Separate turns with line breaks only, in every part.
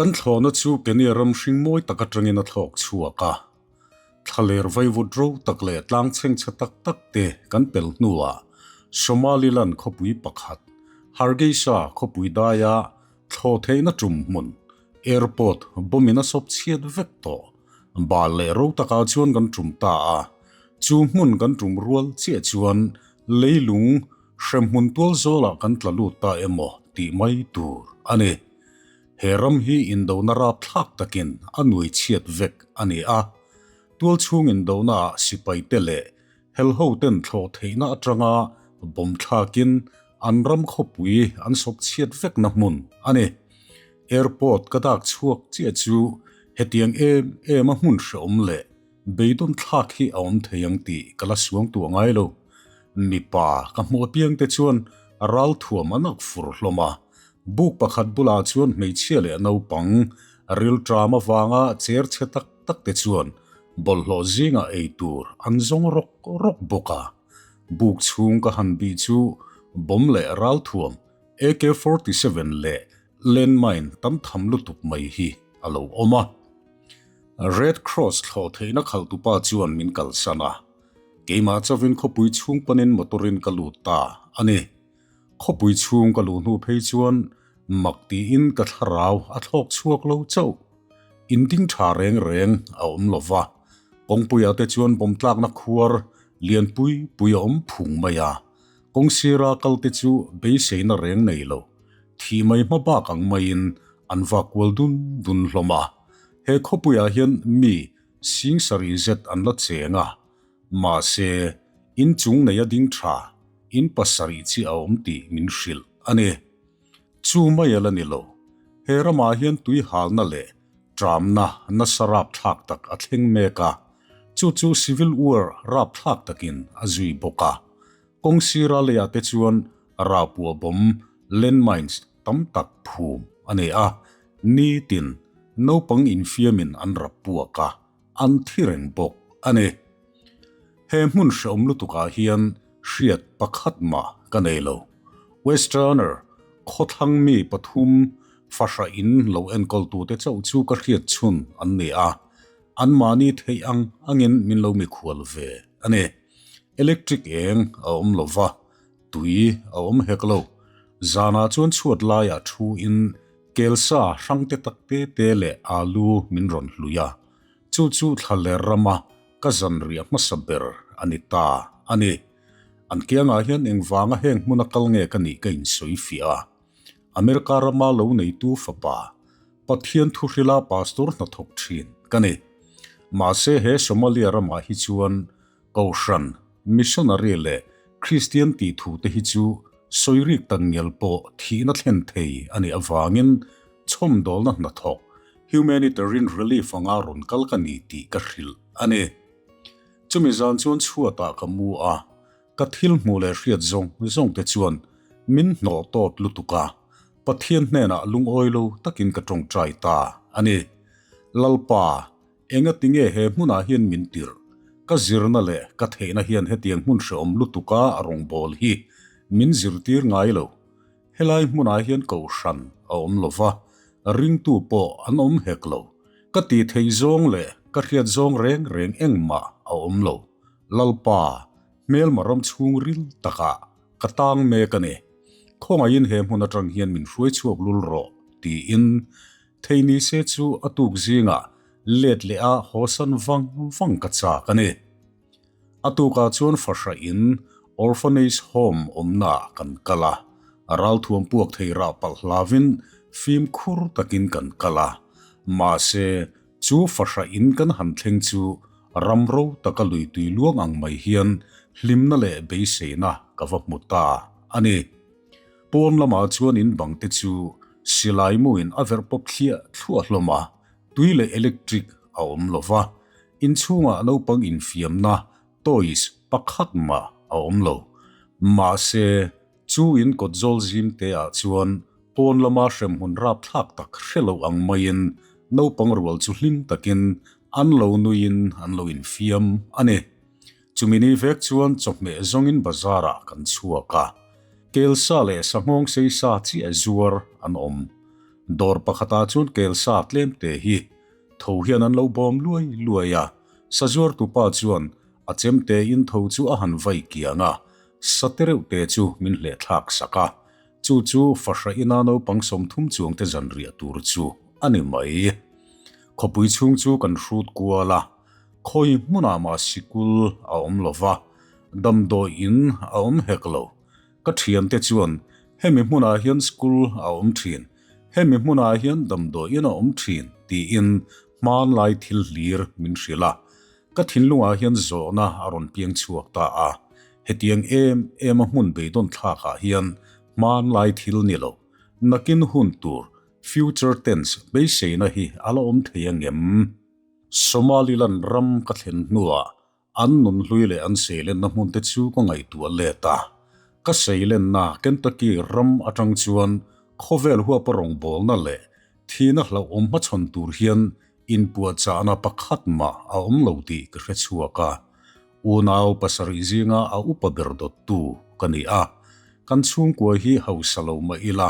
Kan thlawhna chu Kenya ram hring mawi tak atangin a thlawk chhuak a. Thlaler vaivut ro tak leh tlang chhengchhe tak tak te kan pel hnuah Somaliland khawpui pakhat, Hargeisa khawpui daia thlawh theihna tum hmun, airport, bomb in a sawp chhiat vek tawh. Bal leh ro takah chuan kan tum ta a, chu hmun kan tum rual chiah chuan leilung hremhmun tual zawlah kan tla lut ta emaw tih mai tur a ni. He ram hi indona rapthlak takin a nuai chhiat vek a ni a, tual chhung indonaah sipaite leh helho ten thlawh theihna atanga bawm thlakin an ram khawpui an sawp chhiat vekna hmun a ni. Airport ka dak chhuak chiah chu hetiang em em a hmun hrehawm leh beidawn thlak hi a awm thei ang tih ka la suang tuah ngai lo. Mipa ka hmuh apiang te chuan ralthuam an ak fur hlawm a, buk pakhat bulah chuan hmeichhia leh naupang rilṭam avanga cher chhe tak tak te chuan bawlhhlawh zingah ei tur an zawng rawk rawk bawk a. Buk chhung ka han bih chu bomb leh ralthuam AK-47 leh landmine tam tham lutuk mai hi a lo awm a. Red Cross thlawh theihna khalhtupa chuan min kalsan a, keimah chavin khawpui chhung panin motor-in ka lut ta a ni. Khawpui chhung ka luh hnu phei chuan mak tiin ka thlarau a thlawk chhuak lo chauh. In ding tha reng reng a awm lo va, kawngpuiah te chuan bawm tlakna khuar lian pui pui a awm phung mai a, kawng sira kal te chu beiseina reng nei lo, thih mai hma bak ang maiin an va kual dun dun hlawm a. He khawpuiah hian mi sing sarih zet an la cheng a, mahse inchung nei a ding tha in pasarih chi a awm tih min hrilh a ni. Chu mai a la ni lo, he ramah hian tui halna leh ṭamna nasa rapthlak tak a thleng mek a, chu chu civil war rapthlak takin a zui bawk a. Kawng sira leiah te chuan rahpuah bomb, landmines, tam tak phum a nei a, nitin naupang infiamin an rap puak a, an thi reng bawk a ni. He hmun hrehawm lutukah hian hriat pakhat mah ka nei lo. Westerner khawthlang mi pathum fahra in lo enkawltute chauh chu ka hriat chhun an ni a, anmahni theih ang angin min lo mikhual ve a ni. Electric eng a awm lo va, tui a awm hek lo. Zanah chuan chhuat laiah thu in kelsa hrang te tak te te leh alu min rawn hlui a, chu chu thlaler rama ka zanriah hmasa ber a ni ta a ni. An kiangah hian engvanga heng hmuna kal nge ka nih ka insawi fiah a. America rama lo neitu fapa, Pathian thuhrila pastor hnathawk thin ka ni. Mahse he Somalia ramah hi chuan Kohhran, missionary leh Kristian tih thu te hi chu sawi rik tak ngial pawh thihna thlen thei a nih avangin chhawmdawlna hnathawk, humanitarian relief, anga rawn kal ka ni tih ka hrilh a ni. Chumi zan chuan chhuatah ka mu a, ka thil hmuh leh hriat zawng zawng te chuan min hnawh tawt lutuk a, Pathian hnenah lungawi lo takin ka tawngtai ta a ni. Lalpa, Enga tinge he hmunah hian min tirh? Ka zirna leh ka theihna hian hetiang hmun hrehawm lutuka a rawngbâwl hi min zirtir ngai lo. Helai hmunah hian kohhran a awm lo va, ringtu pawh an awm hek lo. Ka tih theih zawng leh ka hriat zawng reng reng engmah a awm lo. Lalpa, hmelma ram chhungril takah ka tang mek a ni. Khawngaihin he hmun atang hian min hruai chhuak lul rawh, tiin Thei ni se chu a tuk zingah let leh a hawsan vang vang ka chak a ni. A tukah chuan fahra in Orphanage Home awmnaah kan kal a, ralthuam puak thei rah palh hlavin fimkhur takin kan kal a. Mahse, chu fahra in kan han thleng chu ram ro taka lui tui luang ang mai hian hlimna leh beiseina ka va hmu ta a ni. Pawn lamah chuan in bang te chu silai muin a verh pawp thliah thluah hlawm a, tui leh electric a awm lo va, inchhungah naupang infiamna, toys, pakhat mah a awm lo. Mahse, chu in kawt zawl zim te ah chuan pawn lama hremhmun rapthlak tak hre lo ang maiin naupang rual chu hlim takin an lo nuiin an lo infiam a ni. Chumi ni vek chuan chawhmeh zawngin bazar-ah kan chhuak a, kelsa leh sanghawng seisa chiah zuar an awm. Dawr pakhatah chuan kel sa tlem te hi tho hian an lo bawm luai luai a, sazuartu pa chuan a chemte in tho chu a han vai kiang a, sa te reuh te chu min hleh thlak sak a, chu chu fahra ina naupang 30 chuang te zanriah tur chu a ni mai. Khawpui chhung chu kan hrut kual a, khawi hmunah mah sikul a awm lo va, damdawi in a awm hek lo. Ka thiante chuan hemi hmunah hian school a awm thin, hemi hmunah hian damdawi in a awm thin tiin hmanlai thil hlir min hrilh a. Ka thinlungah hian zawhna a rawn piang chhuak ta a, hetiang em em a hmun beidawn thlakah hian hmanlai thil ni lo, nakin hun tur, future tense, beiseina hi a la awm thei angem? Somaliland ram ka thlen hnuah An nunhlui leh an seilenna hmunte chu ka ngaihtuah let a. Ka seilenna Kentucky ram atang chuan khawvel huapa rawngbawlna leh thihna hlauhawm hmachhawn tur hian inpuahchahna pakhat mah a awm lo tih ka hre chhuak a. Unau pasarih zinga a upa ber dawttu ka ni a. Kan chhungkua hi hausa lo mah ila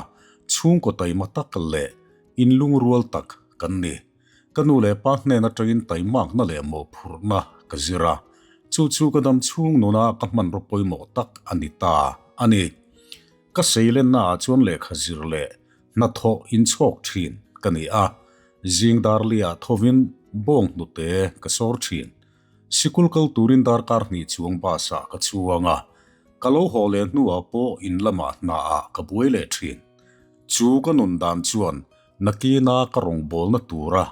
chhungkaw taima tak leh inlungrual tak kan ni. Ka nu leh pa hnen atangin taimakna leh mawhphurhna ka zir a, chu chu ka dam chhung nuna ka hmanraw pawimawh tak a ni ta a ni. Ka seilenna ah chuan lehkha zir leh hnathawh inchhawk thin ka ni a, zing darliah thovin bawng hnute ka sawr thin. Sikul kal turin darkar hnih chuang bus ah ka chuang a, ka lo haw leh hnuah pawh in lamah hnaah ka buai leh thin. Chu ka nun dan chuan Nakina ka rawngbawlna tura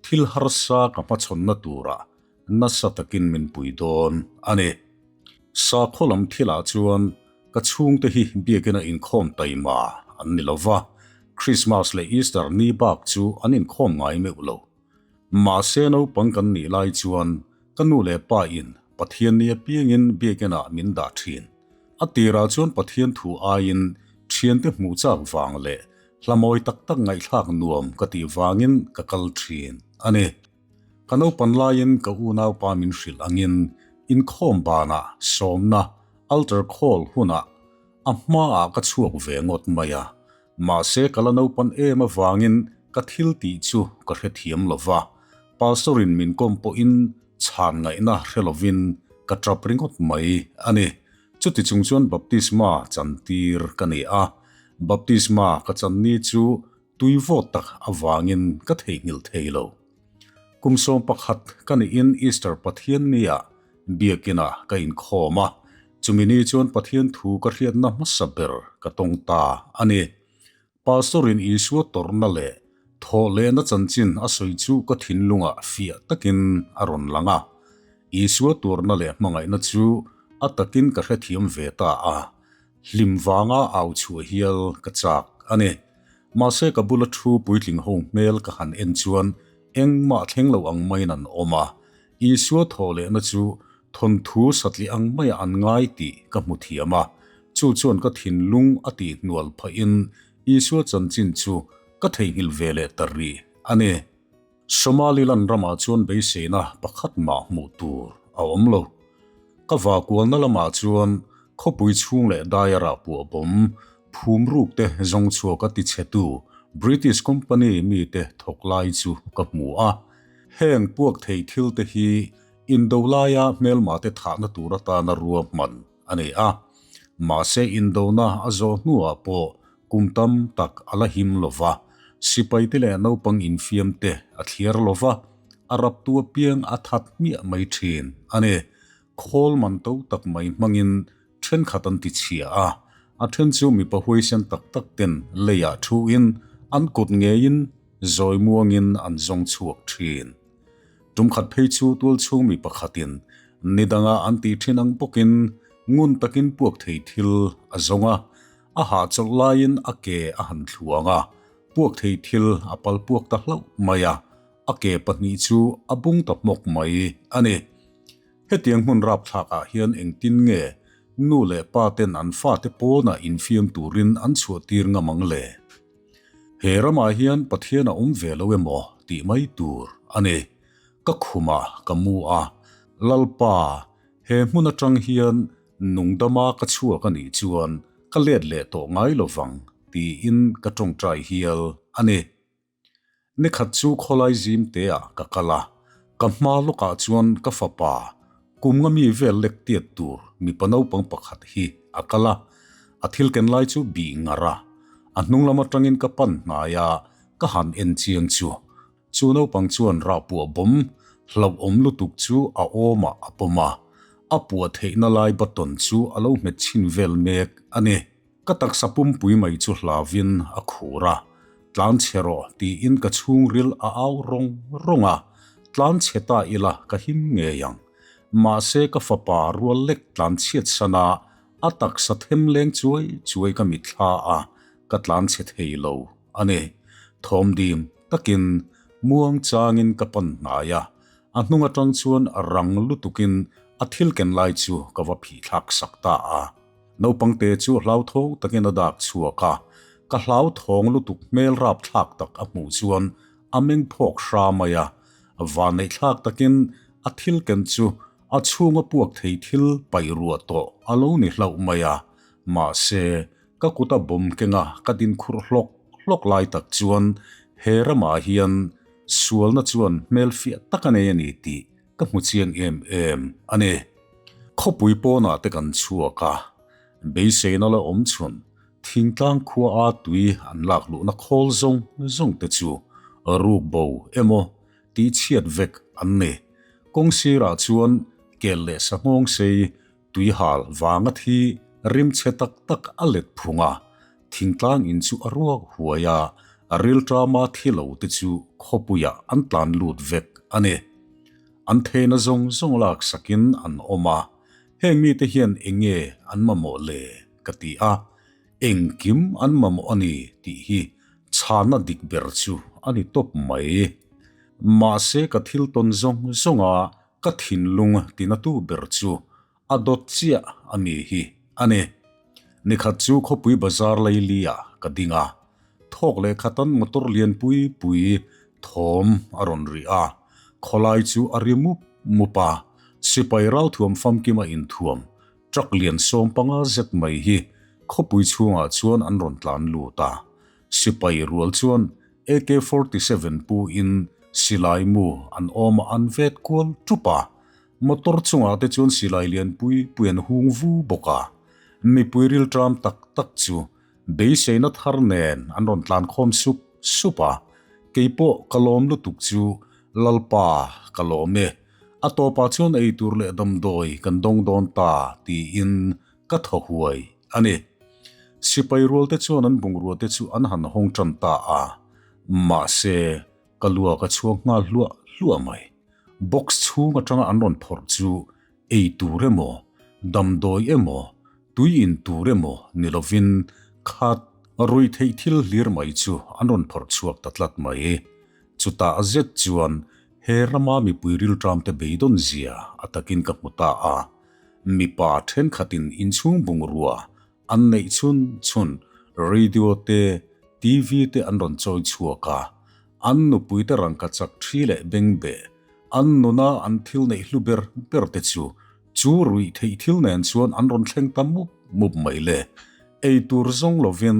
thil harsa ka hmachhawnna turah nasa takin min pui dawn a ni. Sakhaw lam thilah chuan ka chhungte hi biakina inkhawm taima an ni lo va, Christmas leh Easter ni bak chu an inkhawm ngai meuh lo. Mahse naupang kan nih lai chuan ka nu leh pa in Pathian ni apiangin biakinah min dah thin. A tirah chuan Pathian thu aiin thiante hmuh chak vang leh Hla mawi tak tak ngaihthlak nuam ka tih vangin ka kal thin a ni. Ka naupan laiin ka unaupa min hrilh angin inkhawm banah sawmna altar call hunah a hmaah ka chhuak ve ngawt mai a. Mahse ka la naupan em avangin ka thil tih chu ka hrethiam lo va, pastor in min kawm pawhin chhan ngaihna hre lovin ka tap ringawt mai a ni. Chuti chung chuan baptisma chantir ka ni a, baptisma ka chan ni chu tui vawt tak avangin ka theihnghilh thei lo. Kum 11 ka nihin Easter Pathian nia biakinah ka inkhawm a, chumi ni chuan Pathian thu ka hriatna hmasa ber ka tawng ta a ni. Pastor-in Isua tawrhna leh thawhlehna chanchin a sawi chu ka thinlungah fiah takin a rawn lang a. Isua tuarna leh hmangaihna chu a takin ka hrethiam ve ta a, hlim vanga au chhuah hial ka chak a ni. Mahse ka bula thu puitling ho hmel ka han en chuan engmah thleng lo ang maiin an awm a, Isua thawhlehna chu thawnthu satliah ang maiah an ngai tih ka hmu thiam a, chu chuan ka thinlung a tihhnual phahin Isua chanchin chu ka theihnghilh ve leh ta rih a ni. Somaliland ramah chuan beiseina pakhat mah hmuh tur a awm lo. Ka vakualna lamah chuan khawpui chhung leh daia rah puah bawm phum ruk te zawng chhuak a tichhetu British company mite thawk lai chu ka hmu a. Heng puak thei thil te hi Indo laia hmelmate thahna tur atana ruahman a ni a, mahse indona a zawh hnuah pawh kum tam tak a la him lo va, sipaite leh naupang infiamte a thliar lo va, a raptu apiang a that hmiah mai thin a ni. Khawl man to tak mai hmangin thenkhat an tichhia a, a then chu mipa huaisen tak tak ten leiah thuin an kut ngeiin zawi muangin an zawng chhuak thin. Tumkhat phei chu tualchhung mi pakhatin ni danga an tih thin ang bawkin ngun takin puak thei thil a zawng a, a hahchawlh laiin a ke a han thluang a, puak thei thil a pal puak ta hlauh mai a, a ke pahnih chu a bung ta hmawk mai a ni. Hetiang hmun rapthlakah hian engtin nge nu leh pa ten an fate pawnah infiam turin an chhuahtir ngam ang le? He ramah hian Pathian a awm ve lo emaw tih mai tur a ni. Ka khumah ka mu a, Lalpa, he hmun atang hian nungdama ka chhuak a nih chuan ka let leh tawh ngai lovang tiin ka tawngtai hial a ni. Nikhat chu khawlai zim teah ka kal a, ka hma lawkah chuan ka fapa kum nga mi vel lek tiat tur mipa naupang pakhat hi a kal a, a thil ken lai chu bih ngar a, a hnung lam atangin ka pan hnai a, ka han en chiang chu. Chu naupang chuan rahpuah bawm hlauhawm lutuk chu a awmah a pawm a, a puah theihna lai button chu a lo hmet chhin vel mek a ni. Ka taksa pumpui mai chu hlauvin a khur a, Tlan chhe rawh tiin ka chhungril a au rawng rawng a, tlan chhe ta ila ka him ngei ang. Mahse ka fapa rual lek tlan chhiat san a, a taksa them leng chuai chuai ka mitthla a, ka tlan chhe thei lo a ni. Thawmdim takin muang changin ka pan hnai a, a hnung atang chuan rang lutukin a thil ken lai chu ka va phihthlak sak ta a. Naupangte chu hlauthawng takin a dak chhuak a, ka hlauthawng lutuk hmel rapthlak tak a hmuh chuan a meng phawk hra mai a, vanneihthlak takin a thil ken chu a chhunga puak thei thil paih ruah tawh a lo ni hlauh mai a, mahse ka kuta bawm kenga ka din khurh hlawk hlawk lai tak chuan he ramah hian sualna chuan hmelfiah tak a nei a ni tih Ka hmu chiang em em a ni. Khawpui pawnah te kan chhuak a, beiseina la awm chhun thingtlang khua a tui an lak luhna khawl zawng zawng te chu ruk bo emaw tih chhiat vek an ni. Kawng sirah chuan kel leh sanghawng sei tui hal vanga thi rim chhe tak tak a let phung a, thingtlang in chu a ruak huai a, rilṭama thi lo te chu khawpuiah an tlan lut vek a ni. An theihna zawng zawng lak sakin an awm a, heng mite hian eng nge an mamawh le? ka ti a, engkim an mamawh a ni tih hi chhana dik ber chu a ni tawp mai. Mahse ka thil tawn zawng zawnga Ka thinlung tinatu ber chu a dawt chiah a mi hi a ni. Nikhat chu khawpui bazar laili ah ka ding a, thawk leh khatan motor lian pui pui thawm a rawn ri a, khawlai chu a ri mup mup a, sipai ralthuam famkim a inthuam truck lian 15 zet mai hi khawpui chhungah chuan an rawn tlan lut a, Sipai rual chuan AK 47 pu in silai mu an awm a an vet kual tup a, motor chungah te chuan silai lian pui pui an hung vu bawk a. Mipui rilṭam tak tak chu beiseina thar nen an rawn tlan khawm sup sup a, keipawh ka lawm lutuk chu Lalpa ka lawm e, a tawpah chuan eitur leh damdawi kan dawng dawn ta tiin ka thaw huai a ni. Sipai rualte chuan an bungruate chu an han hawng tan ta a, mahse, ka luak a chhuak nghal hluah hluah mai. Box chhung atanga an rawn phawrh chu ei tur emaw, damdawi emaw, tui in tur emaw ni lovin khat ruih theih thil hlir mai chu an rawn phawrh chhuak ta tlat mai. Chutah zet chuan he rama mipui rilṭamte beidawn zia a takin ka hmu ta a. Mipa thenkhatin inchhung bungrua an neih chhun chhun radio te, TV te an rawn chawi chhuak a, an nupuite rangkachak thi leh bengbeh, an nuna an thil neih hlu ber ber te chu chu ruih theih thil nen chuan an rawn thleng ta mup mup mai le. Ei tur zawng lovin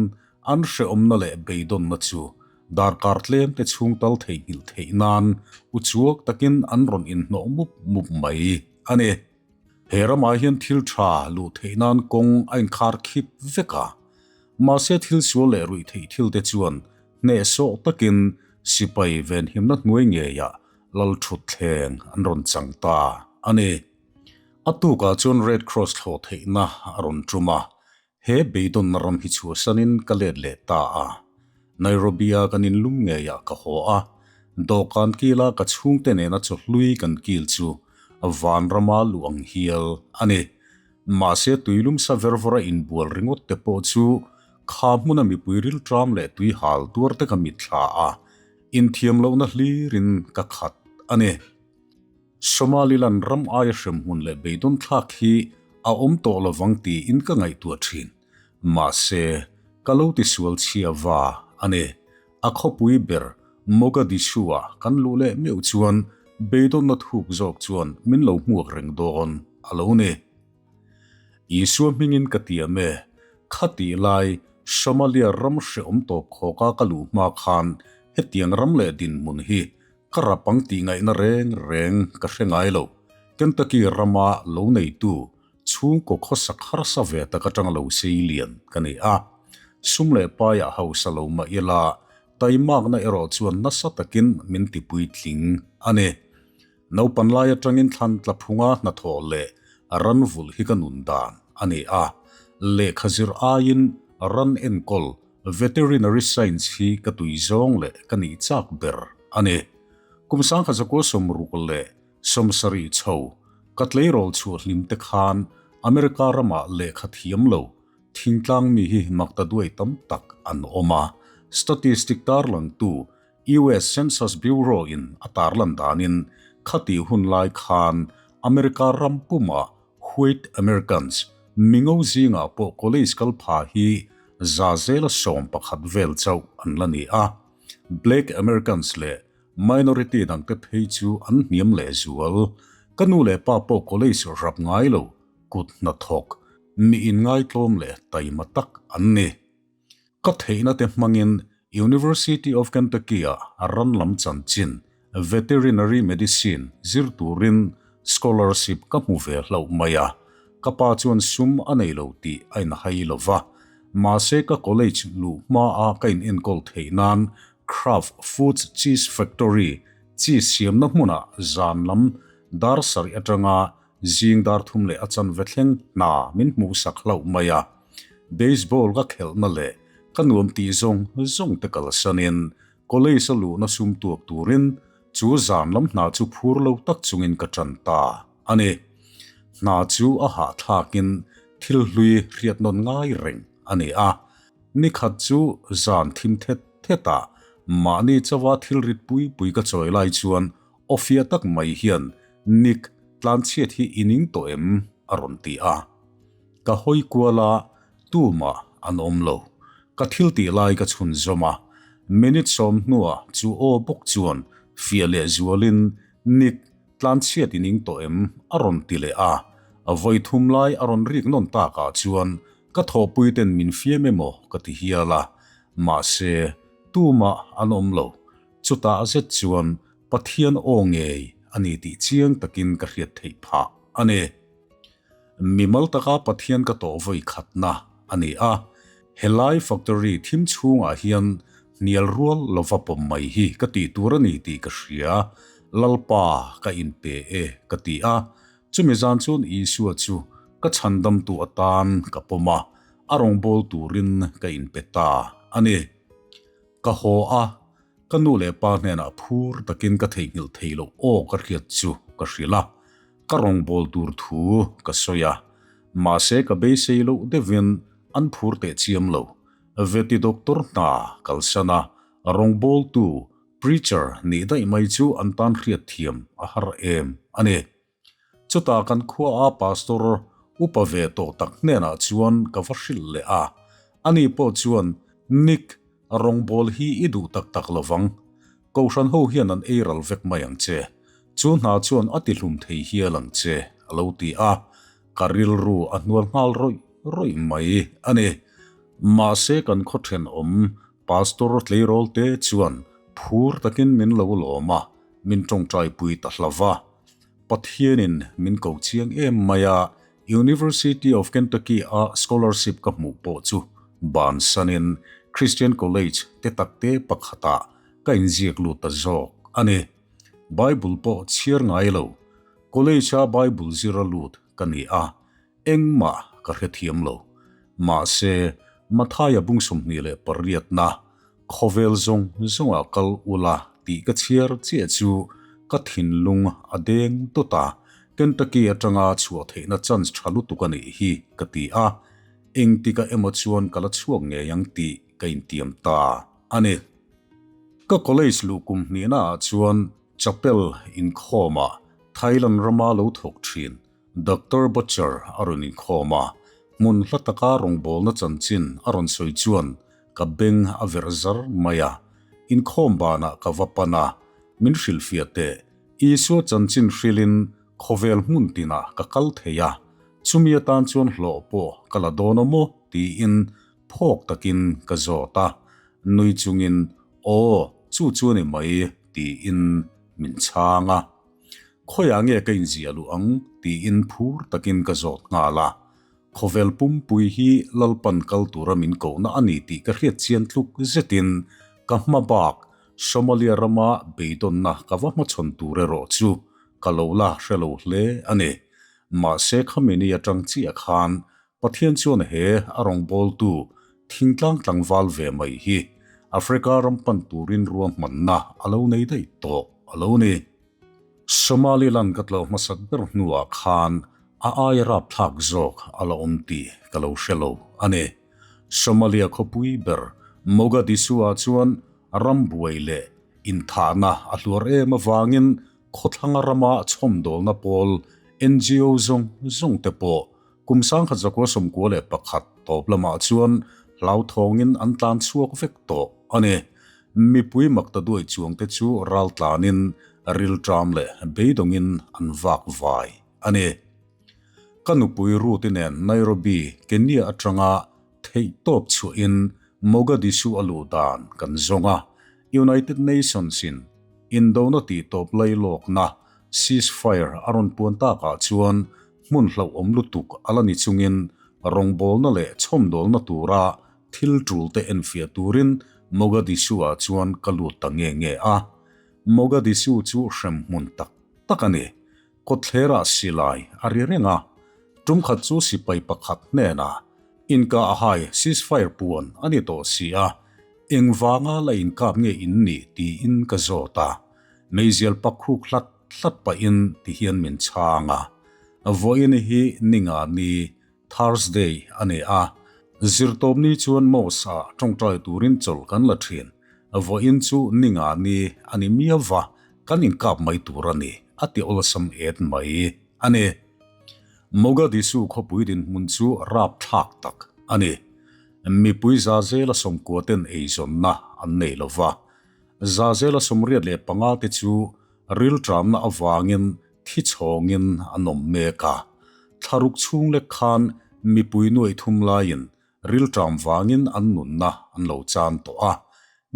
an hrehawmna leh beidawnna chu darkar tlem te chhung tal theihnghilh theih nan uchuak takin an rawn inhnawh mup mup mai a ni. He ramah hian thil tha luh theih nan kawng a inkhar khip vek a, mahse thil sual leh ruih theih thil te chuan hnehsawh takin sipai venhimna hnuai ngeiah lalthutthleng an rawn chang ta a ni. A tukah chuan Red Cross thlawh theihna a rawn tum a, He beidawnna ram hi chhuahsanin ka let leh ta a. Nairobi-a kan inlum ngeiah ka haw a, dawhkan kila ka chhungte nena chawhlui kan kil chu vanrama luh ang hial a ni. Mahse tuilum sa vervawra inbual ringawt te pawh chu kha hmuna mipui rilṭam leh tui hal tuar te ka mitthla a, inthiam lohna hlirin ka khat a ni. Somaliland ram aia hremhmun leh beidawn thlak hi a awm tawh lovang tiin ka ngaihtuah thin. Mahse, ka lo tisual chhia va a ni. A khawpui ber Mogadishu-a kan luh leh meuh chuan beidawnna thuk zawk chuan min lo hmuak reng dawn a lo ni. Isua hmingin ka tiam e, khatih lai Somalia ram hrehawm tawp khawka ka luh hma khan Hetiang ram leh dinhmun hi ka rap ang tih ngaihna reng reng ka hre ngai lo. Kentucky rama lo neitu chhungkaw khawsak harsa ve tak atanga lo sei lian ka ni a. Sum leh paiah hausa lo mah ila taimakna erawh chuan nasa takin min tipuitling a ni. Naupan lai atangin thlan tla phunga hnathawh leh ran vulh hi ka nun dan a ni a. Lehkha zir aiin ran enkawl Veterinary Science hi ka tui zawng leh ka nih chak ber a ni. Kum 1967 chho ka tleirawl chhuah hlim te khan America ramah lehkha thiam lo thingtlang mi hi makta duai tam tak an awm a. Statistic tarlangtu US Census Bureau in a tarlan danin khatih hun lai khan America ram pumah White Americans, mingo zingah pawh college kal pha hi za zela 11 vel chauh an la ni a. Black Americans leh minority dangte phei chu an hniam lehzual. Ka nu leh pa pawh college rap ngai lo, kut hnathawk, mi inngaitlawm leh taima tak an ni. Ka theihna te hmangin University of Kentucky-ah ran lam chanchin, Veterinary Medicine, zir turin scholarship ka hmu ve hlauh mai a. Ka pa chuan sum a nei lo tih a inhai lo va. Mahse ka college luh hmaa ka inenkawl theih nan Kraft Foods Cheese Factory cheese siamna hmunah zan lam dar sarih atanga Zing dar thum leh a chanve thleng hna min hmuhsak hlauh mai a. Baseball ka khelhna leh ka nuam tih zawng zawng te kalsanin college a luhna sum tuak turin chu zan lam hna chu phur lo tak chungin ka tan ta a ni. Hna chu a hahthlakin thil hlui hriat nawn ngai reng a ni a. Nikhat chu zan thim thet thetah mahni chawa thil rit pui pui ka chawi lai chuan Awfia tak mai hian Nick tlanchhiat hi i ning tawh em? a rawn ti a. Ka hawi kual a, tumah an awm lo. Ka thil tih lai ka chhun zawm a. Minute 10 hnuah chu aw bawk chuan fiah leh zualin Nick tlanchhiat i ning tawh em? a rawn ti leh a. Vawi thum lai a rawn rik nawn takah chuan ka thawhpui ten min fiam emaw ka ti hial a. Mahse, tumah an awm lo. Chutah zet chuan Pathian aw ngei a ni tih chiang takin ka hriat theih phah a ni. Mimal taka Pathian ka tawh vawi khatna a ni a, helai factory thim chhungah hian hnial rual lova pawm mai hi ka tih tur a ni tih ka hria, Lalpa ka inpe e ka ti a, chumi zan chuan Isua chu ka chhandamtu atan ka pawm a, a rawngbâwl turin ka inpe ta a ni. Ka haw a, ka nu leh pa hnenah phur takin ka theihnghilh thei loh aw ka hriat chu ka hrilh a, ka rawngbâwl tur thu ka sawi a. Mahse ka beisei loh deuhin an phur teh chiam lo. Veti doctor hna kalsan a, rawngbâwltu, preacher, nih daih mai chu an tan hriat thiam a har em a ni. Chutah kan khuaa pastor upa ve tawh tak hnenah chuan ka va hrilh leh a, ani pawh chuan, Nick, rawngbâwl hi i duh tak tak lo vang. Kohhran ho hian an ei ral vek mai ang che. Chu hna chuan a tihlum thei hial ang che, a lo ti a. Ka rilru a hnual nghal rawih rawih mai a ni. Mahse kan khaw thenawm pastor tleirawl te chuan phur takin min lo lawm a, min tawngtaipui ta hla va. Pathianin min ko chiang em mai a, University of Kentucky a scholarship ka hmuh pawh chu bansanin Christian College te takte pakhatah ka inziak lut ta zawk a ni. Bible pawh chhiar ngai lo, college a Bible zir a lut ka ni a, Engmah ka hrethiam lo. Mahse, Mathaia bung 28na, Khawvel zawng zawngah kal ula tih ka chhiar chiah chu ka thinlung a deng dawt a, Kentucky atanga chhuah theihna chance tha lutuk a nih hi ka ti a, engtikah emaw chuan ka la chhuak ngei ang tih ka intiam ta a ni. Ka college luh kum hnihnaah chuan chapel inkhawmah Thailand rama lo thawk thin Doctor Butcher a rawn inkhawm a, hmun hla taka rawngbawlna chanchin a rawn sawi chuan ka beng a verh zar mai a. Inkhawm banah ka va pan a, min hrilhfiah teh. Isua chanchin hrilhin khawvel hmun tinah ka kal thei a, chumi atan chuan hlawh pawh ka la dawn a maw tiin phawk takin ka zawt a. Nui chungin, Aw, chu chu a ni mai, tiin min chhang a. Khawiah nge ka inziah luh ang? tiin phur takin ka zawt nghal a. Khawvel pumpui hi Lalpan kal tura min kohna a ni tih ka hriat chian tluk zetin ka hma bak Somalia rama beidawnna ka va hmachhawn tur erawh chu ka lo la hre lo hle a ni. Mahse khami ni atang chiah khan Pathian chuan he a rawngbawltu thingtlang tlangval ve mai hi Africa ram pan turin ruahmanna a lo nei daih tawh a lo ni. Somaliland ka tlawh hmasat ber hnuah khan a aia rapthlak zawk a la awm tih ka lo hre lo a ni. Somalia khawpui ber Mogadishu-ah chuan ram buai leh inthahna a hluar em avangin khawthlanga rama chhawmdawlna pawl NGO zawng zawng te pawh Kum 1991 tawp lamah chuan hlauthawngin an tlan chhuak vek tawh a ni. Mipui makta duai chuangte chu ral tlanin rilṭam leh beidawngin an vak vai a ni. Ka nupui Ruth-i nen Nairobi, Kenya atanga theihtawp chhuahin Mogadishu a luh dan kan zawng a, United Nations-in indona tihtawp lailawkna ceasefire a rawn puan takah chuan hmun hlauhawm lutuk a la ni chungin rawngbawlna leh chhawmdawlna tura thil tul te enfiah turin Mogadishu-ah chuan ka lut ta nge nge a. Mogadishu chu hremhmun tak tak a ni. Kawtthlerah silai a ri reng a, tumkhat chu sipai pakhat hnenah inkah a hai ceasefire puan a ni tawh si a, engvanga la inkap nge in nih tiin ka zawt a. Meizial pak khuk hlat hlat pahin ti hian min chhang a. Vawiin hi ninga ni, Thursday, a ni a. Zirtawpni chuan Mosque ah tawngtai turin chawlh kan la thin. Vawiin chu ninga ni a ni miau va, kan inkap mai tur a ni, a ti awlsam et mai a ni. Mogadishu khawpui dinhmun chu rapthlak tak a ni. Mipui za zela sawmkua ten eizawnna an nei lo va. Zazela 85 te chu rilṭamna avangin thi chhawngin an awm mek a. Thlaruk chhung lek khan mipui nuaih thum laiin rilṭam vangin an nunna an lo chan tawh a.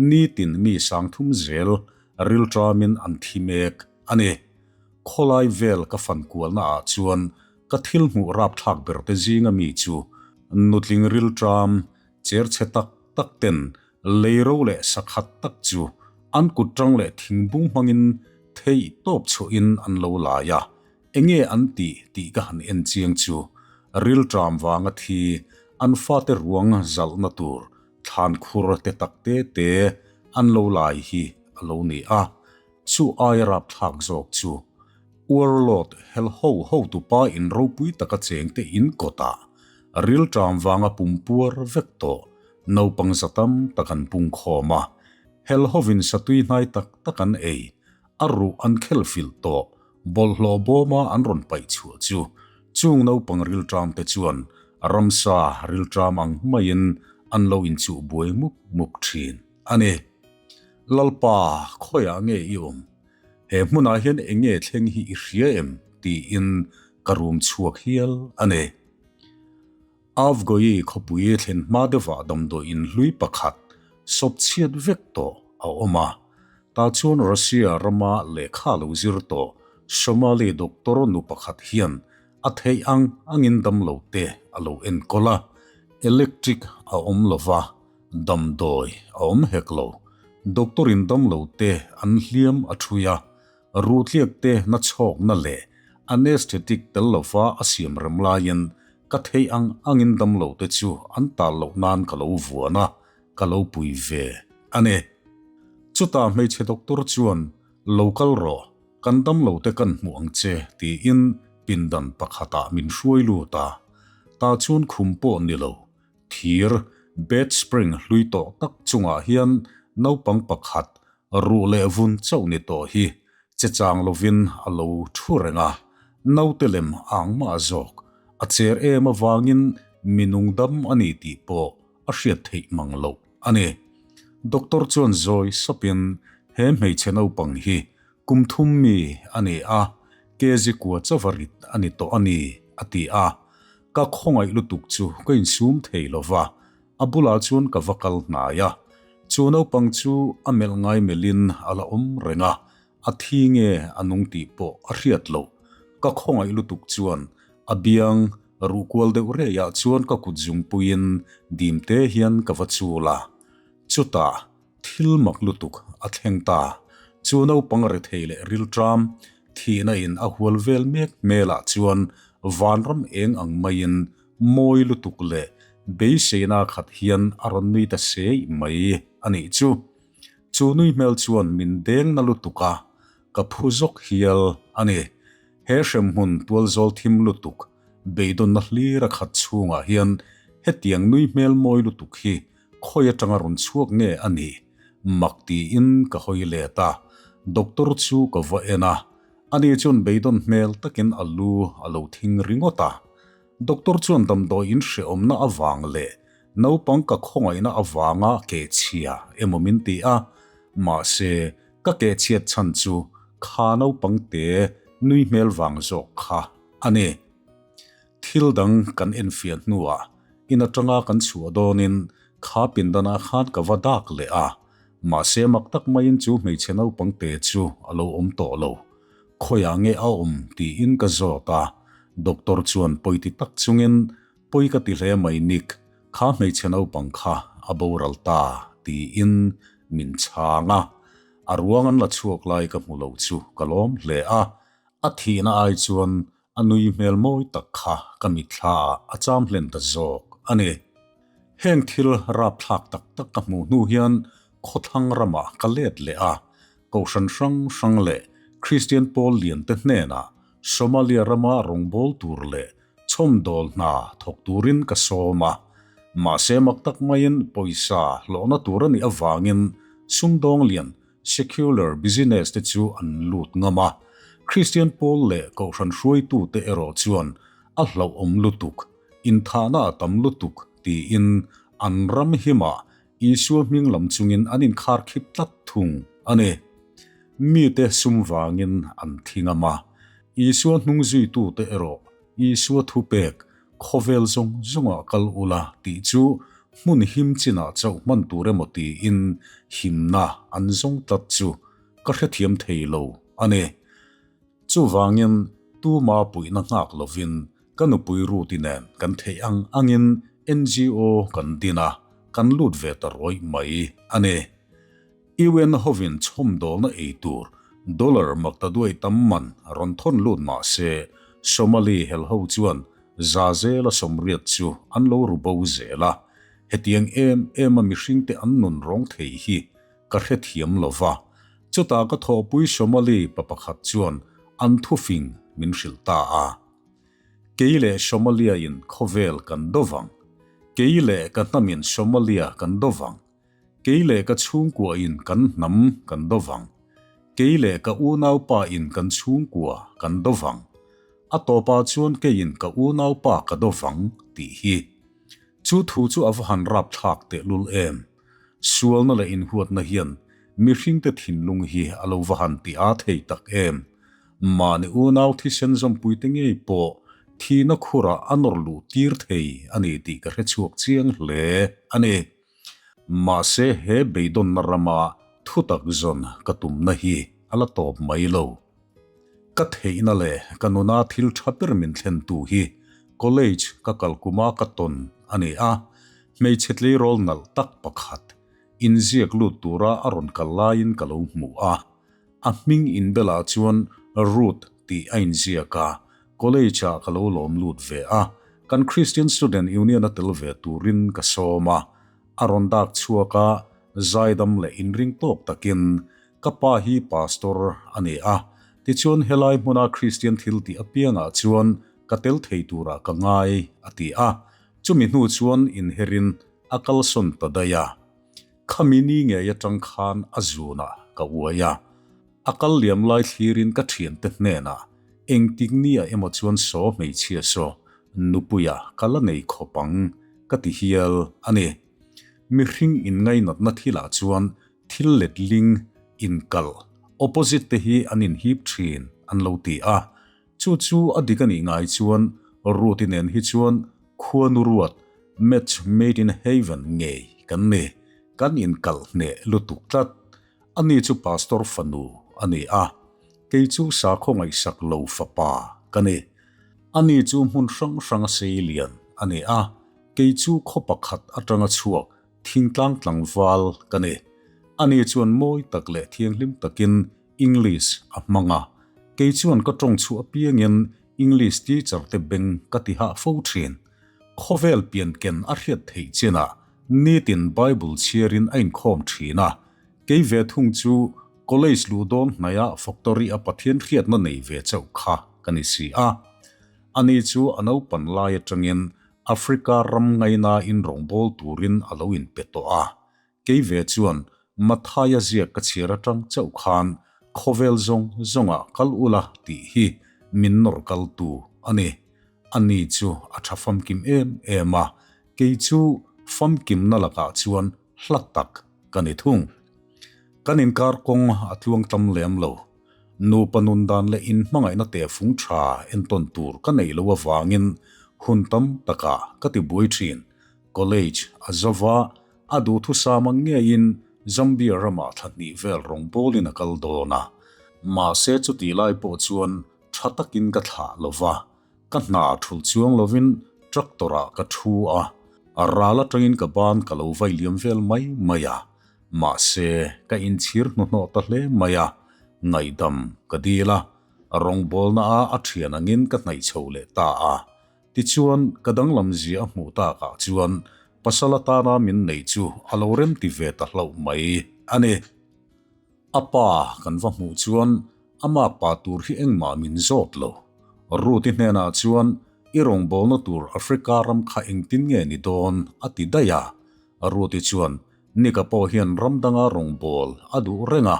Nitin mi sangthum zel rilṭamin an thi mek a ni. Khawlai vel ka fan kualna ah chuan ka thil hmuh rapthlak ber te zinga mi chu nutling rilṭam cher chhe tak tak ten Leiro leh sakhat tak chu an kut tang leh thingbung hmangin theih tawp chhuahin an lo lai a, enge an tih tih ka han en chiang chu rilṭam vanga thi an fate ruang zalhna tur thlan khur te tak te te an lo lai hi a lo ni a, chu aia rapthlak zawk chu Warlord hel ho hotupa in ropui taka chengte in kawtah rilṭam vanga pumpuar vek tawh Naupang za tam tak an pung khawm a, hel hovin satui hnai tak tak an ei, a ruh an khel filh tawh, bawlhhlawh bawma an rawn paih chhuah chu chung naupang rilṭam te chuan ramsa rilṭam ang maiin an lo inchuh buai mup mup ṭhin a ni. Lalpa, khawiah nge i awm? He hmunah hian eng nge thleng hi i hria em? tiin ka rum chhuak hial a ni. Avgoyi khawpui thlen hma deuhah damdawi in hlui pakhat sawp chhiat vek tawh a awm a. Tah chuan Russia rama lehkha lo zir tawh Somali doctor nu pakhat hian a theih ang angin damlo te a lo enkawl a. Electric a awm lo va, damdawi a awm hek lo. Doctor in damlo te an hliam a thui a, Ruhtliak te na chhawkna leh anesthetic tel lova a siam rem laiin ka theih ang angin damlo te chu an tal loh nan ka lo vuan a, ka lo pui ve a ni. Chutah hmeichhe doctor chuan, Lo kal rawh, kan damlo te kan hmuh ang che tiin pindan pakhatah min hruai lut a. Tah chuan khum pawh ni lo, thir bed spring hlui tawh tak chungah hian naupang pakhat Ruh leh vun chauh ni tawh hi che chang lovin a lo thu reng a, naute lem ang mah zawk a cher em avangin mi nungdam a ni tih pawh a hriat theih mang loh a ni. Doctor chuan zawi sawpin he hmeichhe naupang hi kum thum mi a ni a, kg kua chauva rit a ni tawh a ni a ti a. Ka khawngaih lutuk chu ka insum thei lova, A bulah chuan ka va kal hnai a. Chu naupang chu a melh ngai melhin a la awm reng a, a thi nge a nung tih pawh a hriat loh. Ka khawngaih lutuk chuan a biang ruh kual deuh reiah chuan ka kut zungpuiin dim te hian ka va chul a. Chutah thil mak lutuk a thleng ta. Chu naupang rethei leh rilṭam thihna in a hual vel mek hmelah chuan vanram eng ang maiin mawi lutuk leh beiseina khat hian a rawn nui ta sei mai a nih chu. Chu nui hmel chuan min deng na lutuk a, ka phu zawk hial a ni. He hremhmun tualzawl thim lutuk, beidawnna hlir a khat chhungah hian hetiang nui hmel mawi lutuk hi khawi atanga rawn chhuak nge a nih? Mak tiin ka hawi let a, doctor chu ka va en a, ani chuan beidawn hmel takin a lu a lo thing ringawt a. Doctor chuan damdawi in hrehawmna avang leh naupang ka khawngaihna avanga kehchhia emaw min ti a, mahse ka kehchhiat chhan chu kha naupang te nui hmel vang zawk kha a ni. Thil dang kan enfiah hnuah in atanga kan chhuah dawnin kha pindanah khan ka va dak leh a, mahse mak tak maiin chu hmeichhe naupang te chu a lo awm tawh lo. Khawiah nge a awm tiin ka zawt a, doctor chuan pawiti tak chungin pawi ka ti hle mai Nick, kha hmeichhe naupang kha a boral ta tiin min chhang a, a ruang an la chhuak lai ka hmu lo chu ka lawm hle a, a thihna ai chuan A nui hmel mawi tak kha ka mitthla ah a cham hlen ta zawk a ni. Heng thil rapthlak tak tak ka hmuh hnu hian khawthlang ramah ka let leh a, Kohhran hrang hrang leh Kristian pawl lian te hnenah Somalia rama rawngbâwl tur leh chhawmdawl hna thawk turin ka sawm a. Mahse mak tak maiin pawisa hlawhna tur a nih avangin sumdawng lian Secular business te chu an lut ngam a, Kristian pawl leh Kohhran hruaitute erawh chuan a hlauhawm lutuk, inthahna a tam lutuk tiin an ram himah Isua hming lam chungin an inkharkhip tlat thung a ni. Mite sum vangin an thi ngam a, Isua hnung zuitute erawh Isua thupek Khawvel zawng zawngah kal ula tih chu hmun him chinah chauh hman tur emaw tiin himna an zawng tlat chu ka hrethiam thei lo a ni. Chuvangin tuma puihna nghak lovin ka nupui Ruth-i nen kan theih ang angin NGO kan din a, kan lut ve ta rawih mai a ni. UN hovin chhawmdawlna ei tur dollar maktaduai tam man rawn thawn lut mah se, Somali helho chuan za zela 80 chu an lo ru bo zel a. Hetiang em em a mihringte an nun rawng thei hi ka hrethiam lo va. Chutah ka thawhpui Somali pa pakhat chuan an thufing min hrilh ta a. Kei leh Somalia in khawvel kan do vang. Kei leh ka hnamin Somalia kan do vang. Kei leh ka chhungkua in kan hnam kan do vang. Kei leh ka unaupa in kan chhungkua kan do vang. A tawpah chuan keiin ka unaupa ka do vang tih hi. Chu thu chu a va han rapthlak tehlul em. Sualna leh inhuatna hian mihringte thinlung hi a lo va han ti aa thei tak em. Mahni unau thisen zawmpuite ngei pawh thihna khurah a nawr luh tir thei a ni tih ka hrechhuak chiang hle a ni. Mahse he beidawnna rama thutak zawn ka tumna hi a la tawp mai lo. Ka theihna leh ka nuna thil tha ber min thlentu hi college ka kal kuma ka tawn a ni a, hmeichhe tleirawl nalh tak pakhat inziak lut tura a rawn kal laiin ka lo hmu a. A hming inbelah chuan Ruth tih a inziak a, College-ah ka lo lawm lut ve a, kan Christian Student Union-a tel ve turin ka sawm a. A rawn dak chhuak a, zaidam leh inring tawk takin, Ka pa hi pastor a ni a, tichuan helai hmuna Christian thil tih apiangah chuan ka tel thei turah ka ngai, a ti a. Chumi hnu chuan inherin a kalsawn ta daih a. Khami ni ngei atang khan a zunah ka uai a. A kal liam lai thlirin ka thiante hnenah engtik nia emaw chuan saw hmeichhia saw nupuia ka la nei khawp ang ka ti hial a ni. Mihring inngainatna thilah chuan thil letling inkal, opposite, te hi an inhip thin an lo ti a. Chu chu a dik a nih ngai chuan Ruth-i nen hi chuan khuanu ruat, match made in heaven, ngei kan ni. Kan inkalh hneh lutuk tlat. Ani chu pastor fanu a ni a, kei chu sakhaw ngaihsak lo fapa ka ni. Ani chu hmun hrang hranga sei lian a ni a, kei chu khaw pakhat atanga chhuak thingtlang tlangval ka ni. Ani chuan mawi tak leh thianghlim takin English a hmang a, kei chuan ka tawng chhuah apiangin English teacher te beng ka ti hah fo thin. Khawvel pianken a hriat theih chinah nitin Bible chhiarin a inkhawm thin a, kei ve thung chu college luh dawn hnaihah factory a Pathian hriatna nei ve chauh kha ka ni si a. Ani chu a naupan lai atangin Africa ram ngainain rawngbâwl turin a lo inpe tawh a, Kei ve chuan Mathaia ziak ka chhiar atang chauh khan khawvel zawng zawngah kal ula tih hi min nawr kaltu a ni. Ani chu a tha famkim em em a, kei chu famkimna lakah chuan hla tak ka ni thung. Kan inkar kawng a tluang tam lem lo. Nupa nun dan leh inhmangaihna tehfung tha entawn tur ka neih loh avangin hun tam takah ka ti buai thin. College a zova A duhthusam ang ngeiin Zambia ramah thla hnih vel rawngbawlin a kal dawn a. Mahse chutih lai pawh chuan tha takin ka thlah lo va, ka hna thulh chuang lovin tractor-ah ka thu a, a ral atangin ka ban ka lo vai liam vel mai mai a. Mahse ka inchhir hnuhnawh ta hle mai a, ngaihdam ka dil a, rawngbawlna a a thian angin ka hnaih chho leh ta a. Tichuan, ka danglam zia a hmuh takah chuan pasal atana min neih chu a lo remti ve ta hlauh mai a ni. A pa kan va hmuh chuan a makpa tur hi engmah min zawt lo. Ruth-i hnenah chuan i rawngbawlna tur Africa ram kha engtin nge ni dawn a ti daih a. Ruth-i chuan Nika pawh hian ram danga rawngbâwl a duh reng a,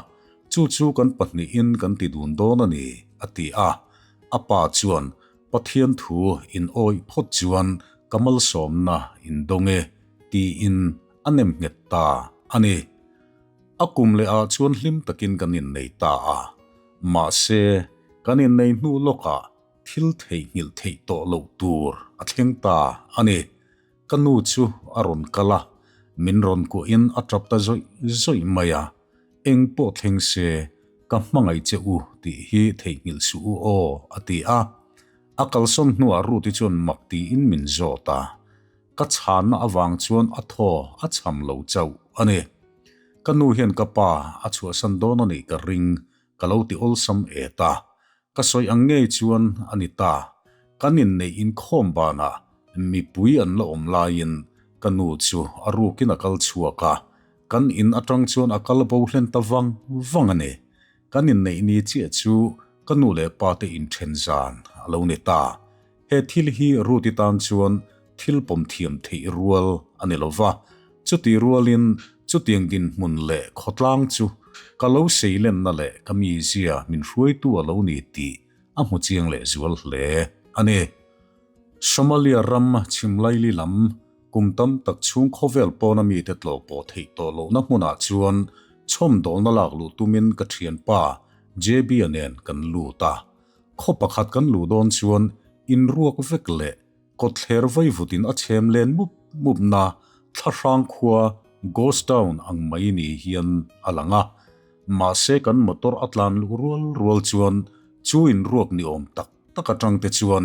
chu chu kan pahnihin kan ti dun dawn a ni, a ti a. A pa chuan Pathian thu in awih phawt chuan ka malsawmna in dawng e, tiin a nem nghet ta a ni. A kum leh ah chuan hlim takin kan innei ta a. Mahse, kan innei hnu lawkah thil theihnghilh theih tawh loh tur a thleng ta a ni. Ka nu chu a rawn kal a, min rawn kuahin a tap ta zawih zawih mai a, Eng pawh thleng se, ka hmangaih che u tih hi theihnghilh suh u aw, a ti a. A kalsawn hnuah Ruth-i chuan mak tiin min zawt a. Ka chhanna avang chuan a thaw a cham lo chauh a ni. Ka nu hian ka pa a chhuahsan dawn a nih ka ring, ka lo ti awlsam et a. Ka sawi ang ngei chuan a ni ta. Kan inneih inkhawm banah mipui an la awm laiin ka nu chu a rukin a kal chhuak a, kan in atang chuan a kal bo hlen ta vang vang a ni. Kan inneih ni chiah chu ka nu leh pa te inthen zan a lo ni ta. He thil hi Ruth-i tan chuan thil pawm thiam theih rual a ni lo va, chuti rualin chutiang dinhmun leh khawtlang chu ka lo seilenna leh ka mizia min hruaitu a lo ni tih a hmu chiang leh zual hle a ni. Somalia ram chhimlaili lam kum tam tak chhung khawvel pawna mite tlawh pawh theih tawh lohna hmunah chuan chhawmdawlna lak luh tumin ka thianpa JB-a nen kan lut a. Khaw pakhat kan luh dawn chuan inruak vek leh kawtthler vaivutin a chhem len mup mup na thlahrang khua ghost town ang mai ni hian a lang a. Mahse kan motor a tlan luh rual rual chuan chu inruak ni awm tak tak atang te chuan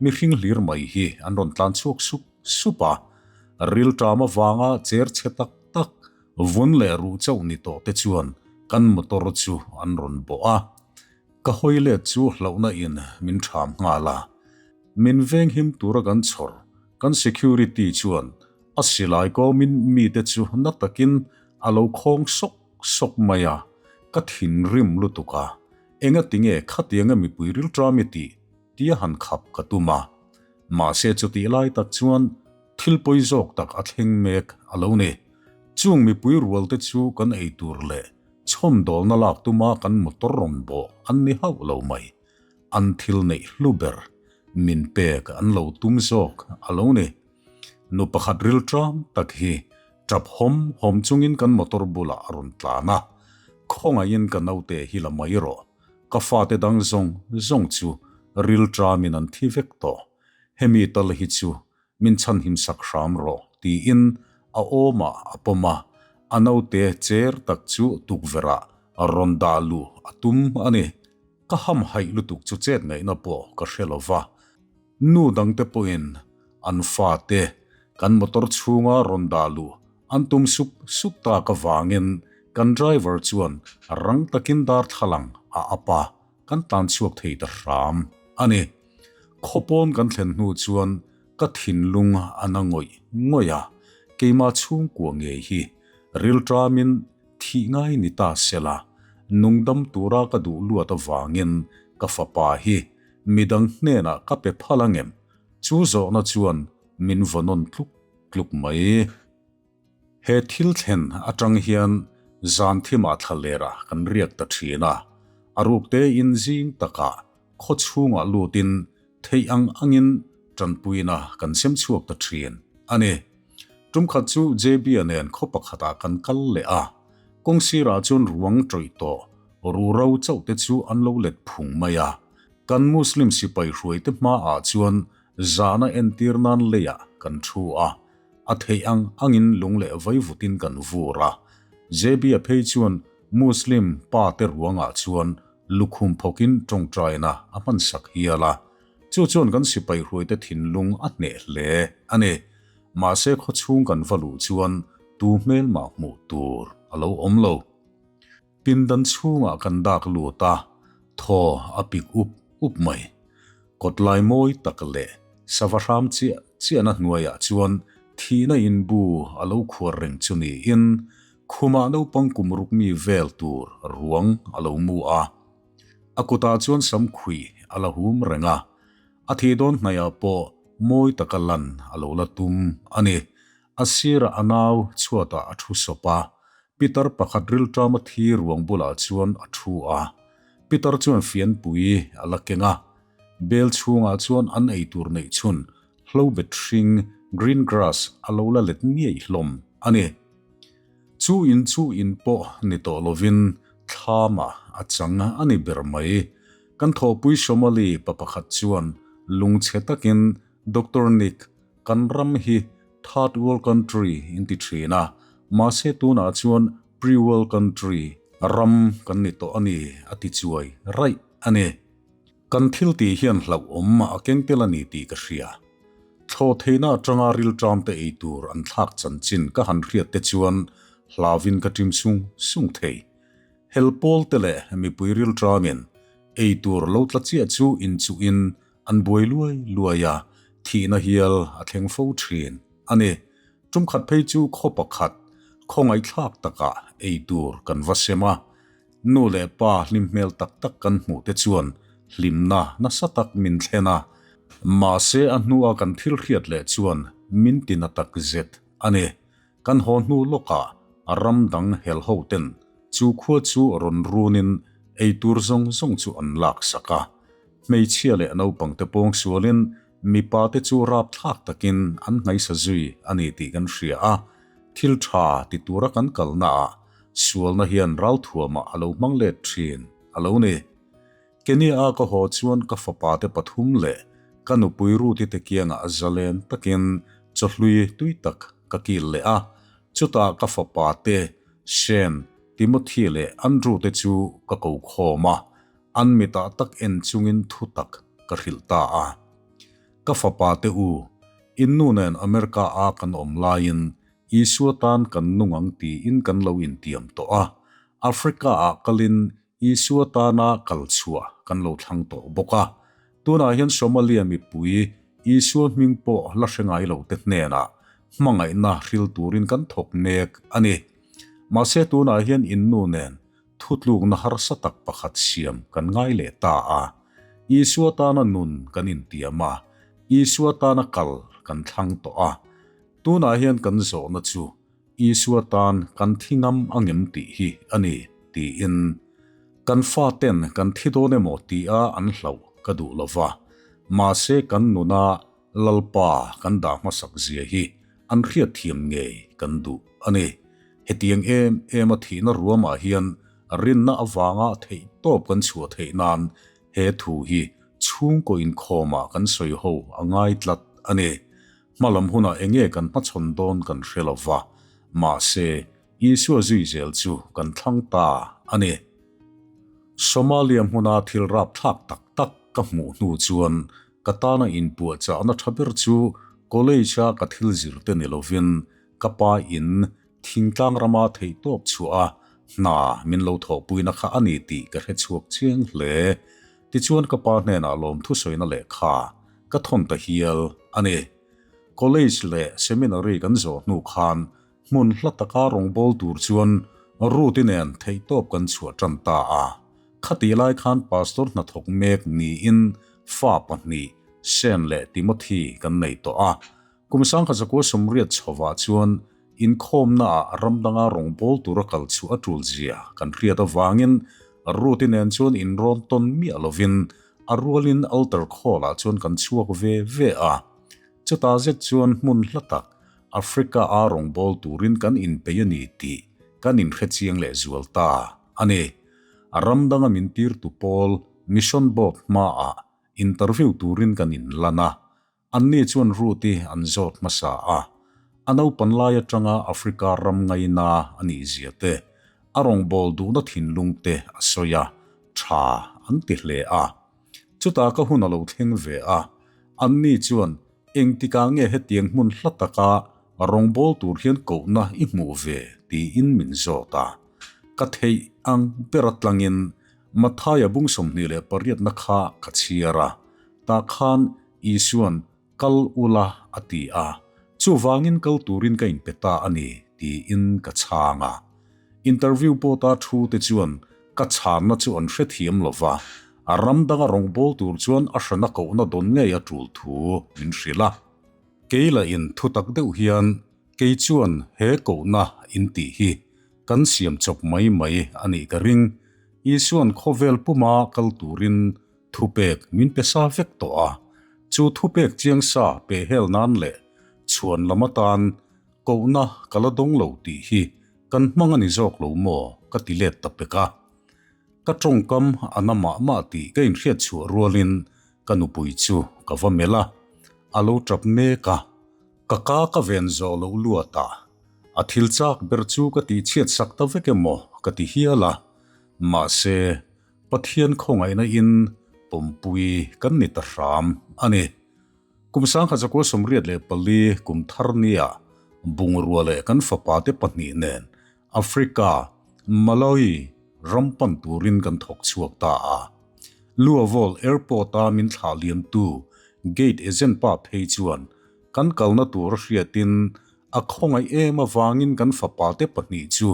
mihring hlir mai hi an rawn tlan chhuak sup sup a. Rilṭam avanga cher chhe tak tak vun leh ruh chauh ni tawh te chuan kan motor chu an rawn bawh a. Ka hawi let chu hlauhna in min ṭham nghal a, min veng him tura kan chhawr, kan security chuan a silai kawmin mite chu na takin a lo khawng sawk sawk mai a, ka thinrim lutuk a, engatinge khatianga mipui rilṭam i tih tia han khap ka tum a, mahse chutih lai tak chuan thil pawi zawk tak a thleng mek a lo ni, chung mipui rualte chu kan eitur leh Chhawmdawlna lak tuma kan motor rawn bawh an ni hauh lo mai. An thil neih hlu ber, min pek an lo tum zawk a lo ni. Nu pakhat ril ṭam tak hi ṭap hawm hawm chungin kan motor bulah a rawn tlan a, Khawngaihin ka naute hi la mai rawh, ka fate dang zawng zawng chu ril ṭamin an thi vek tawh. Hemi tal hi chu Min chhan him sak hram rawh, tiin a awmah a pawm a. A naute cher tak chu tukverhah rawn dah luh a tum a ni. Ka hamhaih lutuk chu chet ngaihna pawh ka hre lo va. Nu dangte pawhin an fate kan motor chhunga rawn dah luh an tum sup sup tak avangin kan driver chuan rang takin darthlalang a up a, kan tlan chhuak thei ta hram a ni. Khawpawn kan thlen hnu chuan ka thinlung a na ngawih ngawih a, keimah chhungkua ngei hi rilṭamin thih ngai ni ta sela, nungdam tura ka duh luat avangin ka fapa hi midang hnenah ka pe phal angem? Chu zawhna chuan min vaw nawn tluk tluk mai. He thil thlen atang hian zan thimah thlalerah kan riak ta thin a, a ruk tein zing takah khaw chhungah lutin theih ang angin tanpuina kan sem chhuak ta thin a ni. Tum khat chu JB-a nen khaw pakhatah kan kal leh a, kawng sirah chuan ruang tawih tawh ruhro chauh te chu an lo let phung mai a, kan Muslim sipai hruaite hmaah chuan zahna entir nan leiah kan thu a, A theih ang angin lung leh vaivutin kan vur a. JB-a phei chuan Muslim pa te ruangah chuan lukhum phawkin tawngtaina a hmansak hial a. Chu chuan kan sipai hruaite thinlung a hneh hle a ni. Mahse khawchhung kan va luh chuan tu hmelmah hmuh tur a lo awm lo. Pindan chhungah kan dak lut a, thaw a pik up up mai. Kawtlai mawi tak leh sava hram chiah chiahna hnuaiah chuan thihna inbu a lo khuar reng chu niin khumah naupang kum ruk mi vel tur ruang a lo mu a. A kutah chuan samkhuih a la hum reng a, a thih dawn hnaihah pawh mawi taka lan a lo la tum a ni. A sirah a nau chhuatah a thu sawp a, Pitar pakhat rilṭama thi ruang bulah chuan a thu a. Pitar chuan fianpui a la keng a. Bel chhungah chuan an eitur neih chhun hlobet hring, green grass, a lo la let ngei hlawm a ni. Chu in chu in pawh ni tawh lovin thlamah a chang a ni ber mai. Kan thawhpui Somali pa pakhat chuan lungchhe takin Doctor Nick, kan ram hi Third World Country in ti thin a, mahse tunah chuan Pre-World Country ram kan ni tawh a ni a ti chuai raih a ni. Kan thil tih hian hlauhawm a keng tel a ni tih ka hria. Thlawh theihna atanga rilṭamte ei tur an thlak chanchin ka han hriat te chuan hlauvin ka ṭim sung sung thei. Hel pawlte leh mipui rilṭamin ei tur lo tla chiah chu inchuhin An buai luai luai a, thihna hial a thleng fo thin a ni. Tumkhat phei chu khaw pakhat khawngaihthlak takah ei tur kan va sem a, nu leh pa hlim hmel tak tak kan hmuh te chuan hlimna nasa tak min thlen a, mahse a hnua kan thil hriat leh chuan min tina tak zet a ni. Kan haw hnu lawkah ram dang hel ho ten chu khua chu rawn runin ei tur zawng zawng chu an lak sak a. Hmeichhia leh naupangte pawng sualin mipa te chu rapthlak takin an hnaisa zui a ni tih kan hria a, thil tha ti tura kan kalnaah sualna hian ralthuamah a lo hmang let thin a lo ni. Kenya-a ka haw chuan ka fapa te pathum leh ka nupui Ruth-i te kiangah zalen takin chawhlui tui tak ka kil leh a, chutah ka fapa te Shane, Timothy leh Andrew te chu ka ko khawm a, an mitah tak en chungin thu tak ka hrilh ta a. Ka fapa te u, in nu nen America-a kan awm laiin Isua tan kan nung ang tiin kan lo intiam tawh a, Africa-ah kalin Isua tana kal chhuah kan lo thlang tawh bawk a. Tunah hian Somalia mipui Isua hming pawh la hre ngai lo te hnenah hmangaihna hril turin kan thawk mek a ni. Mahse tunah hian innu nen thutlukna harsa tak pakhat siam kan ngai leh ta a. Isua tana nun kan intiam a, Isua tana kal kan thlang tawh a. Tunah hian kan zawhna chu Isua tan kan thi ngam angem tih hi a ni, tiin. Kan faten kan thi dawn emaw tia an hlauh ka duh lo va, mahse kan nuna Lalpa kan dah hmasak zia hi an hriatthiam ngei kan duh a ni. Hetiang em em a thihna ruamah hian rinna avanga theihtawp kan chhuah theih nan he thu hi chhungkaw inkhawmah kan sawi ho a ngai tlat a ni. Hmalam hunah enge kan hmachhawn dawn kan hre lo va, mahse, Isua zui zel chu kan thlang ta a ni. Somalia hmuna thil rapthlak tak tak ka hmuh hnu chuan ka tana inpuahchahna tha ber chu college-a ka thil zir te ni lovin ka pa in thingtlang rama theihtawp chhuah a hna min lo thawhpuina kha a ni tih ka hre chhuak chiang hle. Tichuan ka pa hnenah lawmthu sawina lehkha ka thawn ta hial a ni. College leh seminary kan zawh hnu khan hmun hla taka rawngbâwl tur chuan Ruth-i nen theihtawp kan chhuah ṭan ta a. Khatih lai khan pastor hnathawk mek niin fa pahnih, Sean leh Timothy kan nei tawh a. Kum sangkhat zakua sawmriat chhovah chuan inkhawmnaah ram danga rawngbâwl tura kal chhuah a ṭul zia kan hriat avangin Ruth-i nen chuan inrawn tawn miah lovin a rualin altar call-ah chuan kan chhuak ve ve a. Chutah zet chuan hmun hla tak Africa-a rawngbâwl turin kan inpeih a ni tih kan inhre chiang leh zual ta a ni. A ram danga min tirtu pawl Mission Board hmaah interview turin kan inlan a, anni chuan Ruth-i an zawt hmasa a. A naupan lai atanga Africa ram ngaina a nih zia te, a rawngbâwl duhna thinlung te a sawi a, tha an ti hle a. Chutah ka hun a lo thleng ve a, anni chuan engtikah nge hetiang hmun hla taka rawngbâwl tur hian kohna i hmuh ve tiin min zawt a. Ka theih ang ber atlangin Mathaia bung 28na kha ka chhiar a, tah khan Isua'n kal ula a ti a, chuvangin kal turin ka inpe ta a ni tiin ka chhang a. Interview board-a thu te chuan ka chhanna chu an hrethiam lo va, a ram danga rawngbâwl tur chuan a hrana kohna dawn ngei a ṭul thu min hrilh a. Kei lahin thutak deuh hian kei chuan he kohna intih hi kan siam chawp mai mai a nih ka ring. Isua'n khawvel puma kal turin Thupek min pe sa vek tawh a, chu thupek chiang sa pe hel nan leh chhuan lam atan kohna ka la dawng lo tih hi kan hmang a ni zawk lo maw ka ti let ta pek a. Ka tawngkam a na mah mah tih ka inhriat chhuah rualin ka nupui chu ka va melh a, a lo tap mek a, ka ka ka ven zawh loh luat a, a thil chak ber chu ka tihchhiat sak ta vek emaw ka ti hial a, mahse Pathian khawngaihna in pawmpui kan ni ta hram a ni. Kum 1984 kum thar nia bungrua leh kan fapa te pahnih nen Africa, Malawi ram pan turin kan thawk chhuak ta a. Luavol Airport a min thlah liamtu gate agent pa phei chuan kan kalna tur a hriatin A khawngaih em avangin kan fapa te pahnih chu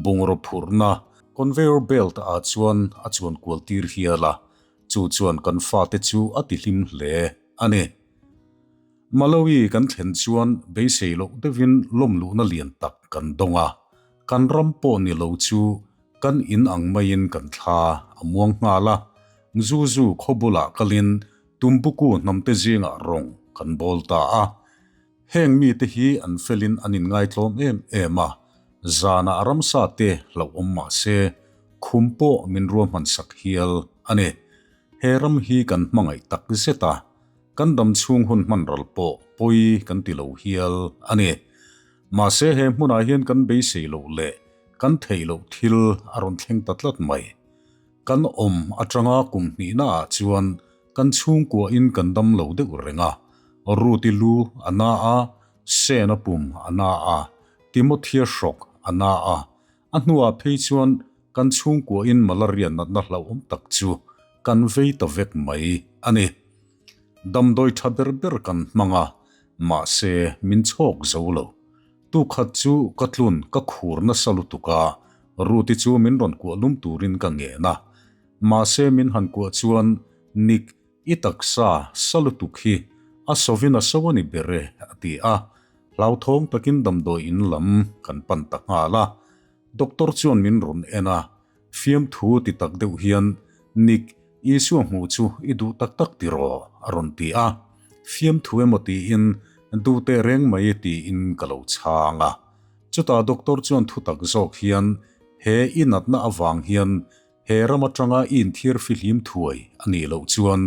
bungraw phurhna conveyor belt ah chuan a chuan kual tir hial a, chu chuan kan fate chu a ti hlim hle a ni. Malawi kan thlen chuan beisei loh deuhin lawmluhna lian tak kan dawng a, kan ram pawh ni lo chu kan in ang maiin kan thla a muang nghal a, Mzuzu khaw bulah kalin Tumbuku hnamte zingah rawng kan bawl ta a. Heng mite hi an felin an inngaitlawm em em a, zanah ramsa te hlauhawm mah se, khum pawh min ruahman sak hial a ni. He ram hi kan hmangaih tak zet a, kan dam chhung hun hman ral pawh pawi kan ti lo hial a ni. Mahse he hmunah hian kan beisei loh leh kan theih loh thil a rawn thleng ta tlat mai. Kan awm atanga kum hnihnaah chuan Kan chhungkuahin kan dam lo deuh reng a, Ruth-i lu a na a, Sean-a pum a na a, Timothea hrawk a na a. A hnuah phei chuan kan chhungkuahin malaria natna hlauhawm tak chu kan vei ta vek mai a ni. Damdawi tha ber ber kan hmang a, mahse min chhawk zo lo. Tukhat chu ka tlun ka khur nasa lutuk a, Ruth-i chu min rawn kuah lum turin ka ngen a. Mahse min han kuah chuan Nick, i taksa sa lutuk hi a sawin a so a ni ber e a ti a, hlauthawng takin damdawi in lam kan pan ta nghal a. Doctor chuan min rawn en a, fiamthu ti tak deuh hian Nick, Isua hmuh chu i duh tak tak tiraw? a rawn ti a, fiamthu emaw tiin duh teh reng mai tiin ka lo chhang a. Chutah doctor chuan thutak zawk hian he i natna avang hian He ram atanga i inthiar fihlim thuai a nih loh chuan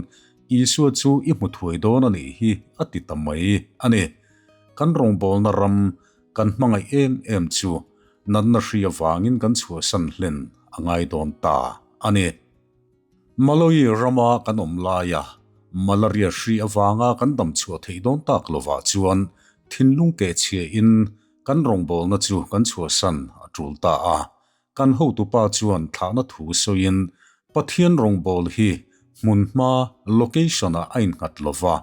Isua chu i hmu thuai dawn a nih hi a ti ta mai a ni. Kan rawngbawlna ram kan hmangaih em em chu Natna hri avangin kan chhuahsan hlen a ngai dawn ta a ni. Malawi rama kan awm laia malaria hri avanga kan dam chhuah theih dawn tak lovah chuan thinlung kehchhiain kan rawngbawlna chu kan chhuahsan a tul ta a. Kan hotupa chuan thlahna thu sawiin Pathian rawngbâwl hi hmunhma, location-ah a innghat lo va,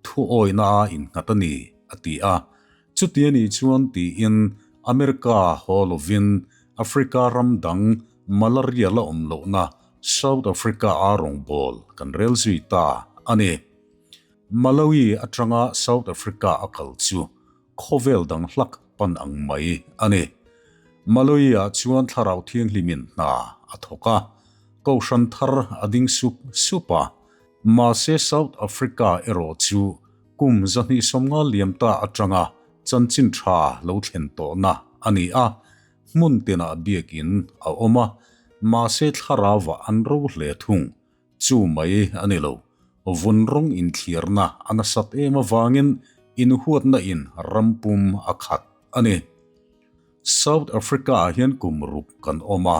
thuawihna a innghat a ni, a ti a. Chuti a nih chuan tiin America haw lovin Africa ram dang malaria la awm lohna South Africa-a rawngbâwl kan rel zui ta a ni. Malawi aṭanga South Africa a kal chu Khawvel dang hlak pan ang mai a ni. Malawi-ah chuan Thlarau Thianghlimin hna a thawk a, Kohhran thar a ding sup sup a. Mahse South Africa erawh chu kum 250 liam ta atanga chanchin tha lo thlen tawhna a ni a, hmun tinah biakin a awm a, mahse thlarauah an ro hle thung. Chu mai a ni lo. Vun rawng inthliarna a nasat em avangin inhuatna in ram pum a khat a ni. South Africa-ah hian kum ruk kan awm a,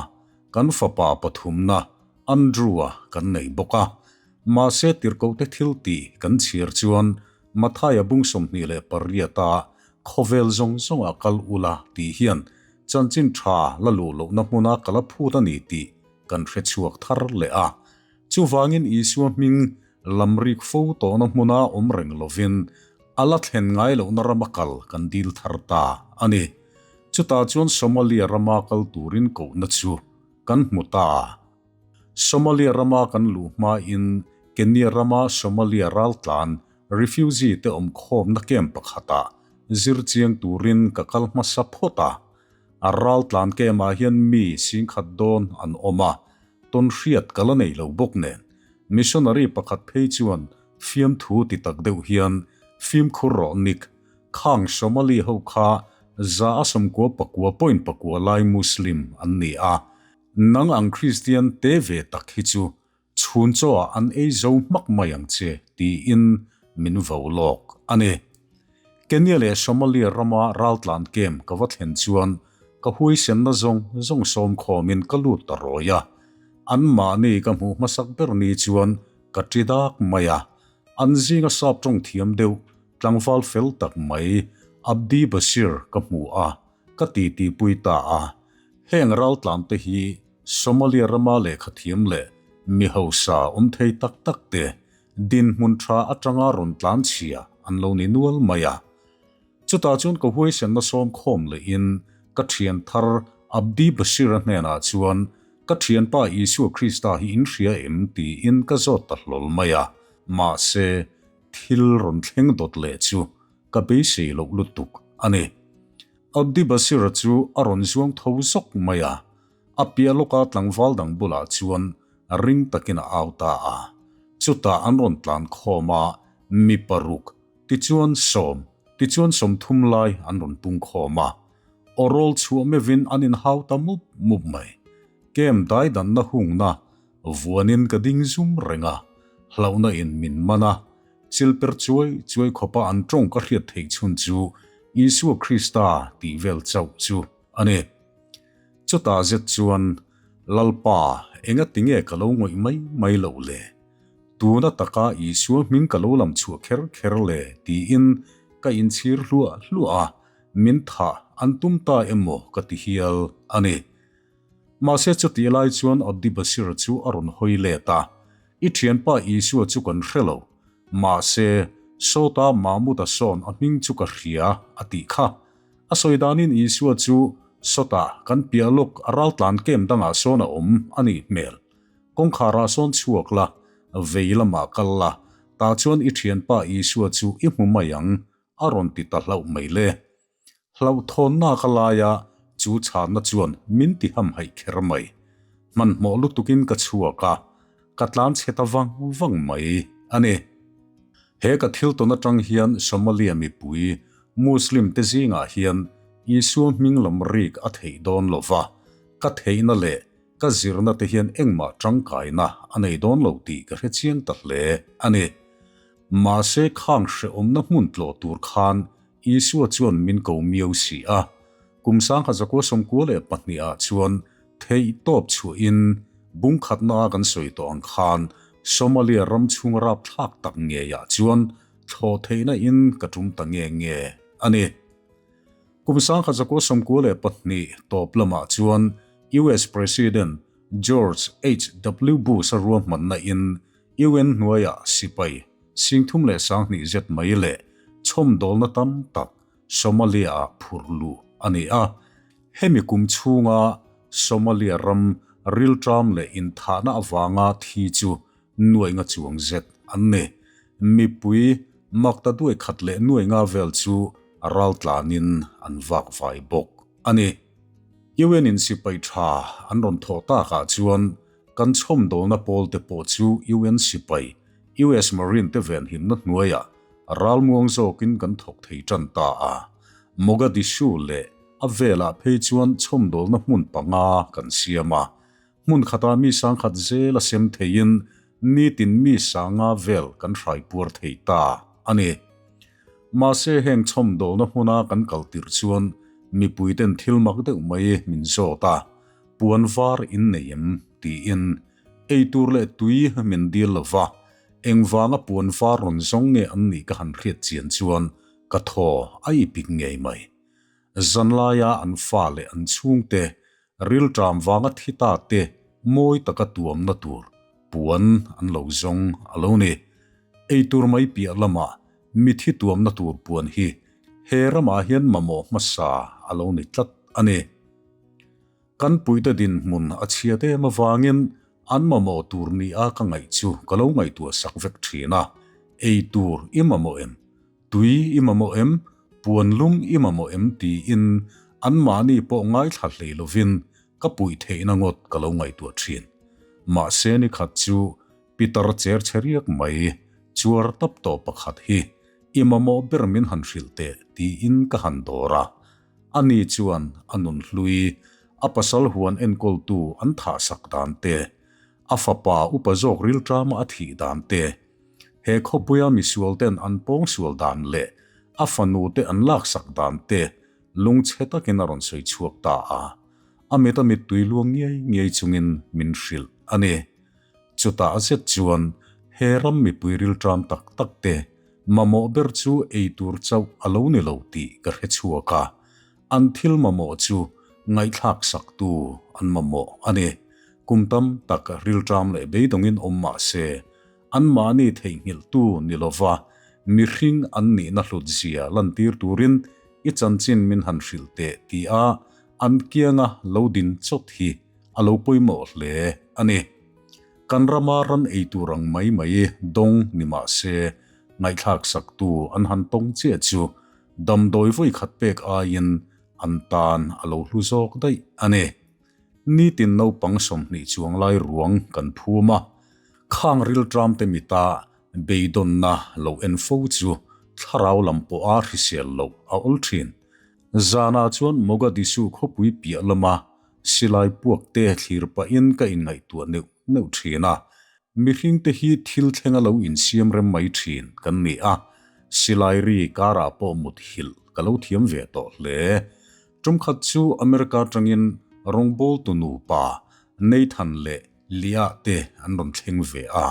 kan fapa pathumna Andrew-a kan nei bawk a. Mahse tirhkohte thil tih kan chhiar chuan Mathaia bung 28-a khawvel zawng zawngah kal ula tih hian chanchin tha la luh lohna hmuna kal a phut a ni tih kan hre chhuak thar leh a. Chuvangin Isua hming lam rik fo tawhna hmuna awm reng lovin a la thlen ngai lohna rama kal kan dil thar ta a ni. Chutah chuan Somalia rama kal turin kohna chu kan hmu ta. Somalia rama kan luh hmain Kenya rama Somalia raltlan refugee te awmkhawmna camp pakhatah zir chiang turin ka kal hmasa phawt a. A raltlan camp-ah hian mi singkhat dawn an awm a, tawn hriat ka la nei lo bawk nen. Missionary pakhat phei chuan fiamthu ti tak deuh hian fimkhur rawh Nick, khang Somali ho kha 199 point pakua lai Muslim an ni a, nang ang Kristian te ve tak hi chu Chhun chaw ah an ei zo hmak mai ang che tiin min vo lawk a ni. Kenya leh Somalia rama raltlan camp ka va thlen chuan ka huaisenna zawng zawng sawm khawmin ka lut ta rawi a. An mahni ka hmuh hmasak ber ni chuan ka ṭi dak mai a. An zinga sap ṭawng thiam deuh tlangval fel tak mai Abdi Bashir ka hmu a, ka titipui ta a. Heng raltlan te hi Somalia rama lehkha thiam leh mi hausa awm thei tak tak te dinhmun tha atanga rawn tlan chhia an lo ni nual mai a. Chutah chuan ka huaisenna sawm khawm lehin ka thian thar Abdi Bashir-a hnenah chuan ka thianpa Isua Krista hi in hria em tiin ka zawt ta hlawl mai a. Mahse, thil rawn thleng dawt leh chu ka beisei loh lutuk a ni. Abdi Bashir-a chu a rawn zuang tho zawk mai a. A piah lawka tlangval dang bulah chuan ring takin a au ta a. Chutah an rawn tlan khawm a, mi paruk, tichuan sawm, tichuan 30 lai an rawn pung khawm a. Aw rawl chhuah meuhin an inhau ta mup mup mai. Kem daidanna hungna vuanin ka ding zum reng a, hlauhna in min man a, chil per chuai chuai khawpa an tawng ka hriat theih chhun chu Isua Krista tih vel chauh chu a ni. Chutah zet chuan, Lalpa, enga tinge ka lo ngawih mai mai loh le? Tuna taka Isua hming ka lo lam chhuah kher kher le? tiin ka inchhir hluah hluah a, min thah an tum ta emaw ka ti hial a ni. Mahse chutih lai chuan Abdi Bashir chu a rawn hawi let a, I thianpa Isua chu kan hre lo, mahse sawta Mahmud-a sawn a hming chu ka hria a tih kha. A sawi danin Isua chu sawtah kan piah lawk a raltlan kem dangah sawn a awm a nih hmel. Kawngkharah sawn chhuak la, vei lamah kal la, tah chuan i thianpa Isua chu i hmu mai ang, a rawn ti ta hlauh mai le. Hlauhthawnna ka laia chu chhanna chuan min ti hamhaih kher mai. Hmanhmawh lutukin ka chhuak a, ka tlan chhe ta vang vang mai a ni. He ka thil tawn atang hian Somalia mipui Muslim te zingah hian Isua hming lam rik a theih dawn lo va, ka theihna leh ka zirna te hian engmah tangkaina a nei dawn lo tih ka hre chiang ta hle a ni. Mahse khang hrehawmna hmun tlawh tur khan Isua chuan min ko miau si a. Kum 1992 ah chuan theihtawp chhuahin bung khatna kan sawi tawh ang khan Somalia ram chhung rapthlak tak ngeiah chuan thlawh theihna in ka tum ta nge nge a ni. Kum 1992 tawp lamah chuan US President George HW Bush-a ruahmanna in UN hnuaiah sipai 32,000 zet mai leh chhawmdawlna tam tak Somalia-ah phurh luh a ni a. Hemi kum chhunga Somalia ram rilṭam leh inthahna avanga thi chu nuai nga chuang zet an ni. Mipui makta duai khat leh nuai nga vel chu raltlanin an vak vai bawk a ni. UN in sipai tha an rawn thawh takah chuan kan chhawmdawlna pawl te pawh chu UN sipai, US Marine te venhimna hnuaiah ralmuang zawkin kan thawk thei tan ta a. Mogadishu leh a velah phei chuan chhawmdawlna hmun panga kan siam a. Hmun khatah mi sangkhat zel a sem theiin nitin mi sanga vel kan hraipuar thei ta a ni. Mahse heng chhawmdawlna hmuna kan kal tirh chuan mipuiten thil mak deuh mai min zawt a, puan var in nei em? tiin eitur leh tui min dil lo va, engvanga puan var rawn zawng nge an nih ka han hriat chian chuan ka thaw a ipik ngei mai. Zanlaia an fa leh an chhungte rilṭam vanga thi ta te mawi taka tuamna tur puan an lo zawng a lo ni. Eitur mai piah lamah mithi tuamna tur puan hi he ramah hian mamawh hmasa a lo ni tlat a ni. Kan puite dinhmun a chhiat em avangin an mamawh tur nia ka ngaih chu ka lo ngaihtuah sak vek thin a, eitur i mamawh em? Tui i mamawh em? Puan lum i mamawh em? tiin anmahni pawh ngaithla hlei lovin ka puih theihna ngawt ka lo ngaihtuah thin. Mahse ni khat chu Peter cher che riak mai, chuar tap tawh pakhat hi i mamawh ber min han hrilh teh tiin ka han dawr a. Ani chuan a nun hlui, a pasal huan enkawltu an thahsak dan te, a fapa upa zawk rilṭama a thih dan te, He khawpuia misualten an pawngsual dan leh a fanute an laksak dan te lungchhe takin a rawn sawi chhuak ta a, a mit a mittui luang ngiai ngiai chungin min hrilh a ni. Chutah zet chuan he ram mipui rilṭam tak tak te mamawh ber chu ei tur chauh a lo ni lo tih ka hre chhuak a, an thil mamawh chu ngaihthlak saktu an mamawh a ni. Kum tam tak rilṭam leh beidawngin awm mah se, Anmahni theihnghilhtu ni lova mihring an nihna hlutzia lantir turin i chanchin min han hrilh teh tia an kianga lo din chawt hi a lo pawimawh hle a ni. Kan rama ran ei tur ang mai mai dawng ni mah se ngaihthlak saktu an han tawng chiah chu damdawi vawi khat pek aiin an tan a lo hlu zawk daih a ni. Nitin naupang 20 chuang lai ruang kan phum a, khang rilṭamte mita beidawnna lo en fo chu thlarau lam pawha hrisel loh a awl ṭhin. Zanah chuan Mogadishu khawpui piah lama silai puakte thlir pahin ka inngaihtuah neuh neuh ṭhin a, mihringte hi thil thlenga lo insiam rem mai ṭhin kan ni a, silai ri karah pawh mut hilh ka lo thiam ve tawh hle. Tumkhat chu America atangin rawngbawltu nupa Nathan leh Leah te an rawn thleng ve a.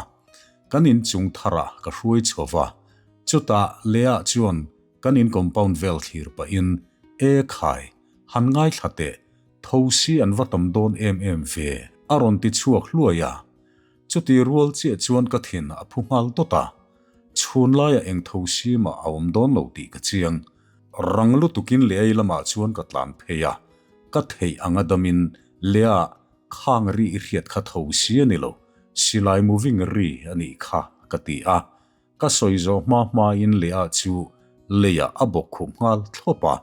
Kan inchung tharah ka hruai chho va. Chutah Leah chuan kan in compound vel thlir pahin, E khai, han ngaithla teh, thosi an va tam dawn em em ve, a rawn ti chhuak hluai a. Chuti rual chiah chuan ka thin a phu nghal dawt a. Chhun laiah eng thosi mah a awm dawn lo tih ka chiang. Rang lutukin Leai lamah chuan ka tlan phei a, ka theih anga damin Lea khang ri i hriat kha tho si a ni lo, silai moving ri a nih kha ka ti a. Ka sawi zawh hma hmain Lea chu leiah a bawk khup nghal thlawp a,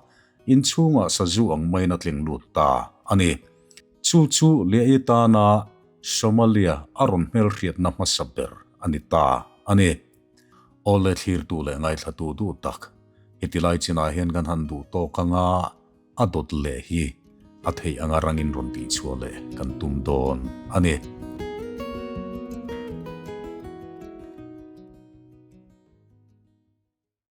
inchhungah sazu ang maiin a tling lut ta a ni. Chu chu Leai tana Somalia a rawn hmelhriatna hmasa ber a ni ta a ni. Awle thlirtu leh ngaithlatu duh tak, heti lai chinah hian kan han duh tawk anga a dawt leh hi a theih anga rangin rawn tihchhuah leh kan tum dawn a ni.